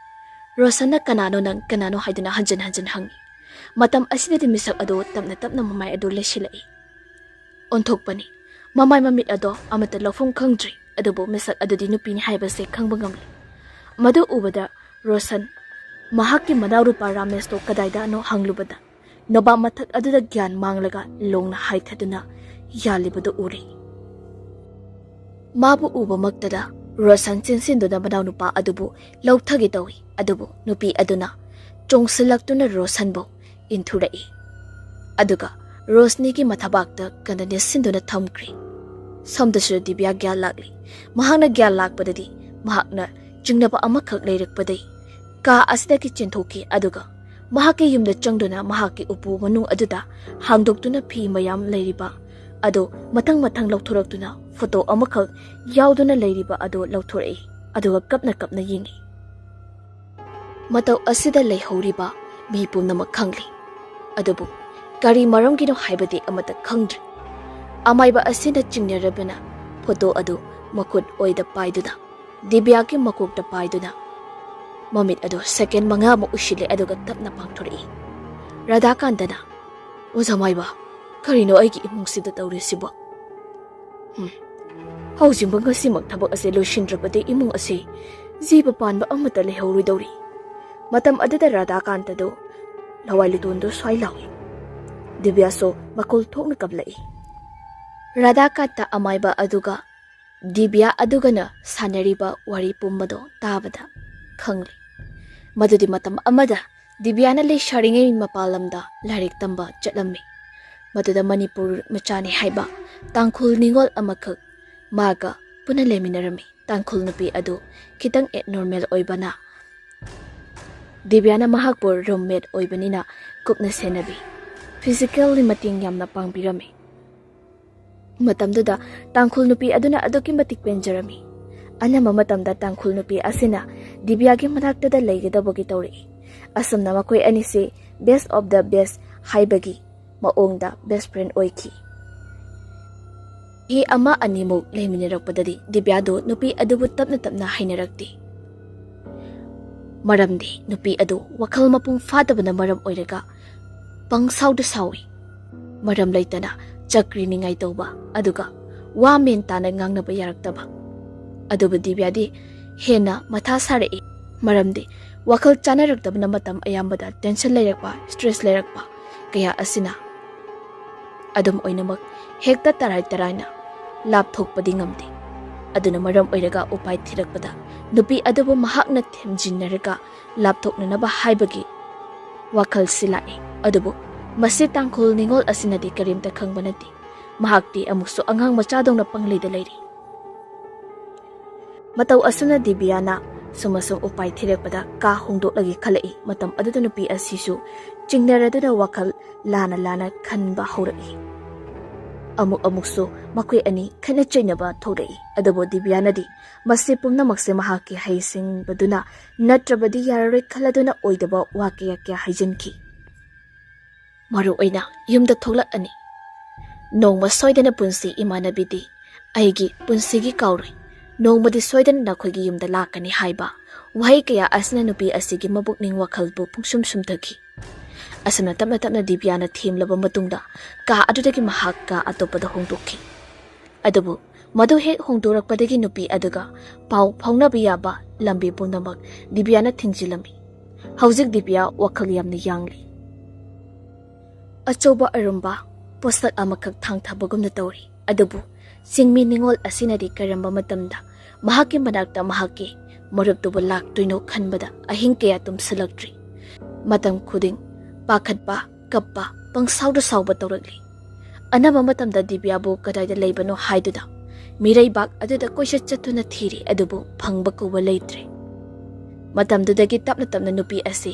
ꯔꯣꯁꯟꯅ "ꯀꯅꯥꯅꯣ ꯅꯪ, ꯀꯅꯥꯅꯣ?" ꯍꯥꯏꯗꯨꯅ ꯍꯟꯖꯤꯟ ꯍꯟꯖꯤꯟ ꯍꯪꯏ꯫ ꯃꯇꯝ ꯑꯁꯤꯗꯗꯤ ꯃꯤꯁꯛ ꯑꯗꯨ ꯇꯞꯅ ꯇꯞꯅ ꯃꯃꯥꯏ ꯑꯗꯨ ꯂꯩꯁꯤꯜꯂꯛꯏ꯫ ꯑꯣꯟꯊꯣꯛꯄꯅꯤ꯫ ꯃꯃꯥꯏ ꯃꯃꯤꯠ ꯑꯗꯣ ꯑꯃꯠꯇ ꯂꯧꯐꯝ ꯈꯪꯗ꯭ꯔꯤ, ꯑꯗꯨꯕꯨ ꯃꯤꯁꯛ ꯑꯗꯨꯗꯤ ꯅꯨꯄꯤꯅꯤ ꯍꯥꯏꯕꯁꯦ ꯈꯪꯕ ꯉꯝꯂꯤ꯫ ꯃꯗꯨ ꯎꯕꯗ ꯔꯣꯁꯟ ꯃꯍꯥꯛꯀꯤ ꯃꯅꯥꯎꯅꯨꯄꯥ ꯔꯥꯃꯦꯁꯇꯣ ꯀꯗꯥꯏꯗꯅꯣ ꯍꯪꯂꯨꯕꯗ, ꯅꯣꯕꯥꯞ ꯃꯊꯛ ꯑꯗꯨꯗ ꯒ꯭ꯌꯥꯟ ꯃꯥꯡꯂꯒ ꯂꯣꯡꯅ ꯍꯥꯏꯊꯗꯨꯅ ꯌꯥꯜꯂꯤꯕꯗꯨ ꯎꯔꯦ꯫ ꯃꯥꯕꯨ ꯎꯕꯃꯛꯇꯗ ꯔꯣꯁꯟ ꯆꯦꯟꯁꯤꯟꯗꯨꯅ ꯃꯅꯥꯎꯅꯨꯄꯥ ꯑꯗꯨꯕꯨ ꯂꯧꯊꯒꯦ ꯇꯧꯏ, ꯑꯗꯨꯕꯨ ꯅꯨꯄꯤ ꯑꯗꯨꯅ ꯆꯣꯡꯁꯤꯜꯂꯛꯇꯨꯅ ꯔꯣꯁꯟꯕꯨ ꯏꯟꯊꯨꯔꯛꯏ꯫ ꯑꯗꯨꯒ ꯔꯣꯁꯅꯤꯒꯤ ꯃꯊꯕꯥꯛꯇ ꯀꯟꯅ ꯅꯦꯠꯁꯤꯟꯗꯨꯅ ꯊꯝꯈ꯭ꯔꯦ꯫ ꯁꯣꯝꯗꯁꯨ ꯗꯤꯕ꯭ꯌꯥ ꯒ꯭ꯌꯥꯟ ꯂꯥꯛꯂꯤ꯫ ꯃꯍꯥꯛꯅ ꯒ꯭ꯌꯥꯟ ꯂꯥꯛꯄꯗꯗꯤ ꯃꯍꯥꯛꯅ ꯆꯤꯡꯅꯕ ꯑꯃꯈꯛ ꯂꯩꯔꯛꯄꯗꯩ ꯀꯥ ꯑꯁꯤꯗꯒꯤ ꯆꯦꯟꯊꯣꯛꯈꯤ꯫ ꯑꯗꯨꯒ ꯃꯍꯥꯛꯀꯤ ꯌꯨꯝꯗ ꯆꯪꯗꯨꯅ ꯃꯍꯥꯛꯀꯤ ꯎꯄꯨ ꯃꯅꯨꯡ ꯑꯗꯨꯗ ꯍꯥꯡꯗꯣꯛꯇꯨꯅ ꯐꯤ ꯃꯌꯥꯝ ꯂꯩꯔꯤꯕ ꯑꯗꯨ ꯃꯊꯪ ꯃꯊꯪ ꯂꯧꯊꯣꯔꯛꯇꯨꯅ ꯐꯣꯇꯣ ꯑꯃꯈꯛ ꯌꯥꯎꯗꯨꯅ ꯂꯩꯔꯤꯕ ꯑꯗꯨ ꯂꯧꯊꯣꯔꯛꯏ꯫ ꯑꯗꯨꯒ ꯀꯞꯅ ꯀꯞꯅ ꯌꯦꯡꯏ꯫ ꯃꯇꯧ ꯑꯁꯤꯗ ꯂꯩꯍꯧꯔꯤꯕ ꯃꯤ ꯄꯨꯝꯅꯃꯛ ꯈꯪꯂꯤ꯫ ꯑꯗꯨꯕꯨ ꯀꯔꯤ ꯃꯔꯝꯒꯤꯅꯣ ꯍꯥꯏꯕꯗꯤ ꯑꯃꯠꯇ ꯈꯪꯗ꯭ꯔꯤ꯫ ꯑꯃꯥꯏꯕ ꯑꯁꯤꯅ ꯆꯤꯡꯅꯔꯕꯅ ꯐꯣꯇꯣ ꯑꯗꯨ ꯃꯈꯨꯠ ꯑꯣꯏꯗ ꯄꯥꯏꯗꯨꯅ, ꯗꯤꯕ꯭ꯌꯥꯒꯤ ꯃꯀꯣꯛꯇ ꯄꯥꯏꯗꯨꯅ, ꯃꯃꯤꯠ ꯑꯗꯨ ꯁꯦꯀꯦꯟ ꯃꯉꯥꯃꯨꯛ ꯎꯏꯁꯤꯜꯂꯦ, ꯑꯗꯨꯒ ꯇꯞꯅ ꯄꯥꯡꯊꯣꯔꯛꯏ꯫ ꯔꯥꯙꯥꯀꯥꯟꯇꯅ, "ꯑꯣꯖꯥ ꯃꯥꯏꯕ, ꯀꯔꯤꯅꯣ ꯑꯩꯒꯤ ꯏꯃꯨꯡꯁꯤꯗ ꯇꯧꯔꯤꯁꯤꯕꯣ? ꯍꯝ, ꯍꯧꯖꯤꯛꯃꯛ ꯉꯁꯤꯃꯛ ꯊꯕꯛ ꯑꯁꯤ ꯂꯣꯏꯁꯤꯟꯗ꯭ꯔꯕꯗꯤ ꯏꯃꯨꯡ ꯑꯁꯤ ꯖꯤꯕ ꯄꯥꯟꯕ ꯑꯃꯠꯇ ꯂꯩꯍꯧꯔꯣꯏꯗꯧꯔꯤ꯫" ꯃꯇꯝ ꯑꯗꯨꯗ ꯔꯥꯙꯥꯀꯥꯟꯇꯗꯨ ꯂꯋꯥꯏ ꯂꯨꯇꯣꯟꯗꯨ ꯁ꯭ꯋꯥꯏ ꯂꯥꯎꯏ꯫ ꯗꯤꯕ꯭ꯌꯥꯁꯨ ꯃꯈꯣꯜ ꯊꯣꯛꯅ ꯀꯞꯂꯛꯏ꯫ ꯔꯥꯙꯥꯀꯥꯟꯇ ꯑꯃꯥꯏꯕ ꯑꯗꯨꯒ ꯗꯤꯕ꯭ꯌꯥ ꯑꯗꯨꯒꯅ ꯁꯥꯟꯅꯔꯤꯕ ꯋꯥꯔꯤ ꯄꯨꯝꯕꯗꯣ ꯇꯥꯕꯗ ꯈꯪꯂꯦ꯫ ꯃꯗꯨꯗꯤ ꯃꯇꯝ ꯑꯃꯗ ꯗꯤꯕ꯭ꯌꯥꯅ ꯂꯩꯁꯥꯔꯤꯉꯩ ꯃꯄꯥꯟ ꯂꯝꯗ ꯂꯥꯏꯔꯤꯛ ꯇꯝꯕ ꯆꯠꯂꯝꯃꯤ꯫ ꯃꯗꯨꯗ ꯃꯅꯤꯄꯨꯔ ꯃꯆꯥꯅꯤ ꯍꯥꯏꯕ ꯇꯥꯡꯈꯨꯜ ꯅꯤꯉꯣꯜ ꯑꯃꯈꯛ ꯃꯥꯒ ꯄꯨꯟꯅ ꯂꯩꯃꯤꯟꯅꯔꯝꯃꯤ꯫ ꯇꯥꯡꯈꯨꯜ ꯅꯨꯄꯤ ꯑꯗꯨ ꯈꯤꯇꯪ ꯑꯦꯕꯅꯣꯔꯃꯦꯜ ꯑꯣꯏꯕꯅ ꯗꯤꯕ꯭ꯌꯥꯅ ꯃꯍꯥꯛꯄꯨ ꯔꯨꯝꯃꯦꯠ ꯑꯣꯏꯕꯅꯤꯅ ꯀꯨꯞꯅ ꯁꯦꯟꯅꯕꯤ꯫ ꯐꯤꯖꯤꯀꯦꯜꯂꯤ ꯃꯇꯦꯡ ꯌꯥꯝꯅ ꯄꯥꯡꯕꯤꯔꯝꯃꯤ꯫ ꯃꯇꯝꯗꯨꯗ ꯇꯥꯡꯈꯨꯜ ꯅꯨꯄꯤ ꯑꯗꯨꯅ ꯑꯗꯨꯛꯀꯤ ꯃꯇꯤꯛ ꯄꯦꯟꯖꯔꯝꯃꯤ꯫ ꯑꯅꯝꯕ ꯃꯇꯝꯗ ꯇꯥꯡꯈꯨꯜ ꯅꯨꯄꯤ ꯑꯁꯤꯅ ꯗꯤꯕ꯭ꯌꯥꯒꯤ ꯃꯅꯥꯛꯇꯗ ꯂꯩꯒꯗꯕꯒꯤ ꯇꯧꯔꯛꯏ꯫ ꯑꯁꯨꯝꯅ ꯃꯈꯣꯏ ꯑꯅꯤꯁꯤ best of the best ꯍꯥꯏꯕꯒꯤ ꯃꯑꯣꯡꯗ ꯕꯦꯁ ꯐ꯭ꯔꯦꯟ ꯑꯣꯏꯈꯤ꯫ ꯆꯍꯤ ꯑꯃ ꯑꯅꯤꯃꯨꯛ ꯂꯩꯃꯤꯟꯅꯔꯛꯄꯗꯗꯤ ꯗꯤꯕ꯭ꯌꯥꯗꯨ ꯅꯨꯄꯤ ꯑꯗꯨꯕꯨ ꯇꯞꯅ ꯇꯞꯅ ꯍꯩꯅꯔꯛꯇꯦ꯫ ꯃꯔꯝꯗꯤ ꯅꯨꯄꯤ ꯑꯗꯨ ꯋꯥꯈꯜ ꯃꯄꯨꯡ ꯐꯥꯗꯕꯅ ꯃꯔꯝ ꯑꯣꯏꯔꯒ ꯄꯪꯁꯥꯎꯗ ꯁꯥꯎꯏ꯫ ꯃꯔꯝ ꯂꯩꯇꯅ ꯆꯀ꯭ꯔꯤ ꯅꯤꯡꯉꯥꯏ ꯇꯧꯕ, ꯑꯗꯨꯒ ꯋꯥ ꯃꯦꯟ ꯇꯥꯅ ꯉꯥꯡꯅꯕ ꯌꯥꯔꯛꯇꯕ꯫ ꯑꯗꯨꯕꯨ ꯗꯤꯕ꯭ꯌꯥꯗꯤ ꯍꯦꯟꯅ ꯃꯊꯥ ꯁꯥꯔꯛꯏ꯫ ꯃꯔꯝꯗꯤ ꯋꯥꯈꯜ ꯆꯥꯅꯔꯛꯇꯕꯅ ꯃꯇꯝ ꯑꯌꯥꯝꯕꯗ ꯇꯦꯟꯁꯟ ꯂꯩꯔꯛꯄ, ꯁ꯭ꯇ꯭ꯔꯦꯁ ꯂꯩꯔꯛꯄ ꯀꯌꯥ ꯑꯁꯤꯅ ꯑꯗꯨꯝ ꯑꯣꯏꯅꯃꯛ ꯍꯦꯛꯇ ꯇꯔꯥꯏ ꯇꯔꯥꯏꯅ ꯂꯥꯞꯊꯣꯛꯄꯗꯤ ꯉꯝꯗꯦ꯫ ꯑꯗꯨꯅ ꯃꯔꯝ ꯑꯣꯏꯔꯒ ꯎꯄꯥꯏ ꯊꯤꯔꯛꯄꯗ ꯅꯨꯄꯤ ꯑꯗꯨꯕꯨ ꯃꯍꯥꯛꯅ ꯊꯦꯝꯖꯤꯟꯅꯔꯒ ꯂꯥꯞꯊꯣꯛꯅꯅꯕ ꯍꯥꯏꯕꯒꯤ ꯋꯥꯈꯜꯁꯤ ꯂꯥꯛꯏ꯫ ꯑꯗꯨꯕꯨ ꯃꯁꯤ ꯇꯥꯡꯈꯨꯜ ꯅꯤꯉꯣꯜ ꯑꯁꯤꯅꯗꯤ ꯀꯔꯤꯝꯇ ꯈꯪꯕ ꯅꯠꯇꯦ꯫ ꯃꯍꯥꯛꯇꯤ ꯑꯃꯨꯛꯁꯨ ꯑꯉꯥꯡ ꯃꯆꯥꯗꯧꯅ ꯄꯪꯂꯩꯗ ꯂꯩꯔꯤ꯫ ꯃꯇꯧ ꯑꯁꯨꯝꯅ ꯗꯤꯕꯤꯌꯥꯅ ꯁꯨꯝ ꯑꯁꯨꯝ ꯎꯄꯥꯏ ꯊꯤꯔꯛꯄꯗ ꯀꯥ ꯍꯣꯡꯗꯣꯛꯂꯒꯦ ꯈꯜꯂꯛꯏ꯫ ꯃꯇꯝ ꯑꯗꯨꯗ ꯅꯨꯄꯤ ꯑꯁꯤꯁꯨ ꯆꯤꯡꯅꯔꯗꯨꯅ ꯋꯥꯈꯜ ꯂꯥꯟꯅ ꯂꯥꯟꯅ ꯈꯟꯕ ꯍꯧꯔꯛꯏ꯫ ꯑꯃꯨꯛ ꯑꯃꯨꯛꯁꯨ ꯃꯈꯣꯏ ꯑꯅꯤ ꯈꯠꯅ ꯆꯩꯅꯕ ꯊꯣꯛꯂꯛꯏ꯫ ꯑꯗꯨꯕꯨ ꯗꯤꯕꯤꯌꯥꯅꯗꯤ ꯃꯁꯤ ꯄꯨꯝꯅꯃꯛꯁꯦ ꯃꯍꯥꯛꯀꯤ ꯍꯩꯁꯤꯡꯕꯗꯨꯅ ꯅꯠꯇ꯭ꯔꯕꯗꯤ ꯌꯥꯔꯔꯣꯏ ꯈꯜꯂꯗꯨꯅ ꯑꯣꯏꯗꯕ ꯋꯥ ꯀꯌꯥ ꯀꯌꯥ ꯍꯥꯏꯖꯤꯟꯈꯤ꯫ ꯃꯔꯨ ꯑꯣꯏꯅ ꯌꯨꯝꯗ ꯊꯣꯛꯂꯛꯑꯅꯤ꯫ "ꯅꯣꯡꯃ ꯁꯣꯏꯗꯅ ꯄꯨꯟꯁꯤ ꯏꯃꯥꯟꯅꯕꯤꯗꯤ ꯑꯩꯒꯤ ꯄꯨꯟꯁꯤꯒꯤ ꯀꯥꯎꯔꯣꯏ꯫ ꯅꯣꯡꯃꯗꯤ ꯁꯣꯏꯗꯅ ꯅꯈꯣꯏꯒꯤ ꯌꯨꯝꯗ ꯂꯥꯛꯀꯅꯤ" ꯍꯥꯏꯕ ꯋꯥꯍꯩ ꯀꯌꯥ ꯑꯁꯤꯅ ꯅꯨꯄꯤ ꯑꯁꯤꯒꯤ ꯃꯕꯨꯛꯅꯤꯡ ꯋꯥꯈꯜꯕꯨ ꯄꯨꯡꯁꯨꯝ ꯁꯨꯝꯊꯈꯤ꯫ ꯑꯁꯨꯝꯅ ꯇꯞꯅ ꯇꯞꯅ ꯗꯤꯕꯤꯌꯥꯅ ꯊꯦꯝꯂꯕ ꯃꯇꯨꯡꯗ ꯀꯥ ꯑꯗꯨꯗꯒꯤ ꯃꯍꯥꯛ ꯀꯥ ꯑꯇꯣꯞꯄꯗ ꯍꯣꯡꯗꯣꯛꯈꯤ꯫ ꯑꯗꯨꯕꯨ ꯃꯗꯨ ꯍꯦꯛ ꯍꯣꯡꯗꯣꯔꯛꯄꯗꯒꯤ ꯅꯨꯄꯤ ꯑꯗꯨꯒ ꯄꯥꯎ ꯐꯥꯎꯅꯕ ꯌꯥꯕ ꯂꯝꯕꯤ ꯄꯨꯝꯅꯃꯛ ꯗꯤꯕꯤꯌꯥꯅ ꯊꯤꯡꯖꯤꯜꯂꯝꯃꯤ꯫ ꯍꯧꯖꯤꯛ ꯗꯤꯕꯤꯌꯥ ꯋꯥꯈꯜ ꯌꯥꯝꯅ ꯌꯥꯡꯂꯤ꯫ ꯑꯆꯧꯕ ꯑꯔꯨꯝꯕ ꯄꯣꯠꯁꯛ ꯑꯃꯈꯛ ꯊꯥꯡꯊꯕꯒꯨꯝꯅ ꯇꯧꯔꯤ꯫ ꯑꯗꯨꯕꯨ ꯆꯤꯡꯃꯤ ꯅꯤꯉꯣꯜ ꯑꯁꯤꯅꯗꯤ ꯀꯔꯝꯕ ꯃꯇꯝꯗ ꯃꯍꯥꯛꯀꯤ ꯃꯅꯥꯛꯇ ꯃꯍꯥꯛꯀꯤ ꯃꯔꯨꯞꯇꯨꯕꯨ ꯂꯥꯛꯇꯣꯏꯅꯣ ꯈꯟꯕꯗ ꯑꯍꯤꯡ ꯀꯌꯥ ꯇꯨꯝꯁꯤꯜꯂꯛꯇ꯭ꯔꯤ꯫ ꯃꯇꯝ ꯈꯨꯗꯤꯡ ꯄꯥꯈꯠꯄ, ꯀꯞꯄ, ꯄꯪꯁꯥꯎꯗ ꯁꯥꯎꯕ ꯇꯧꯔꯛꯂꯤ꯫ ꯑꯅꯝꯕ ꯃꯇꯝꯗ ꯗꯤꯕ꯭ꯌꯥꯕꯨ ꯀꯗꯥꯏꯗ ꯂꯩꯕꯅꯣ ꯍꯥꯏꯗꯨꯅ ꯃꯤꯔꯩꯕꯥꯛ ꯑꯗꯨꯗ ꯀꯣꯏꯆꯠ ꯆꯠꯇꯨꯅ ꯊꯤꯔꯤ, ꯑꯗꯨꯕꯨ ꯐꯪꯕ ꯀꯧꯕ ꯂꯩꯇ꯭ꯔꯦ꯫ ꯃꯇꯝꯗꯨꯗꯒꯤ ꯇꯞꯅ ꯇꯞꯅ ꯅꯨꯄꯤ ꯑꯁꯤ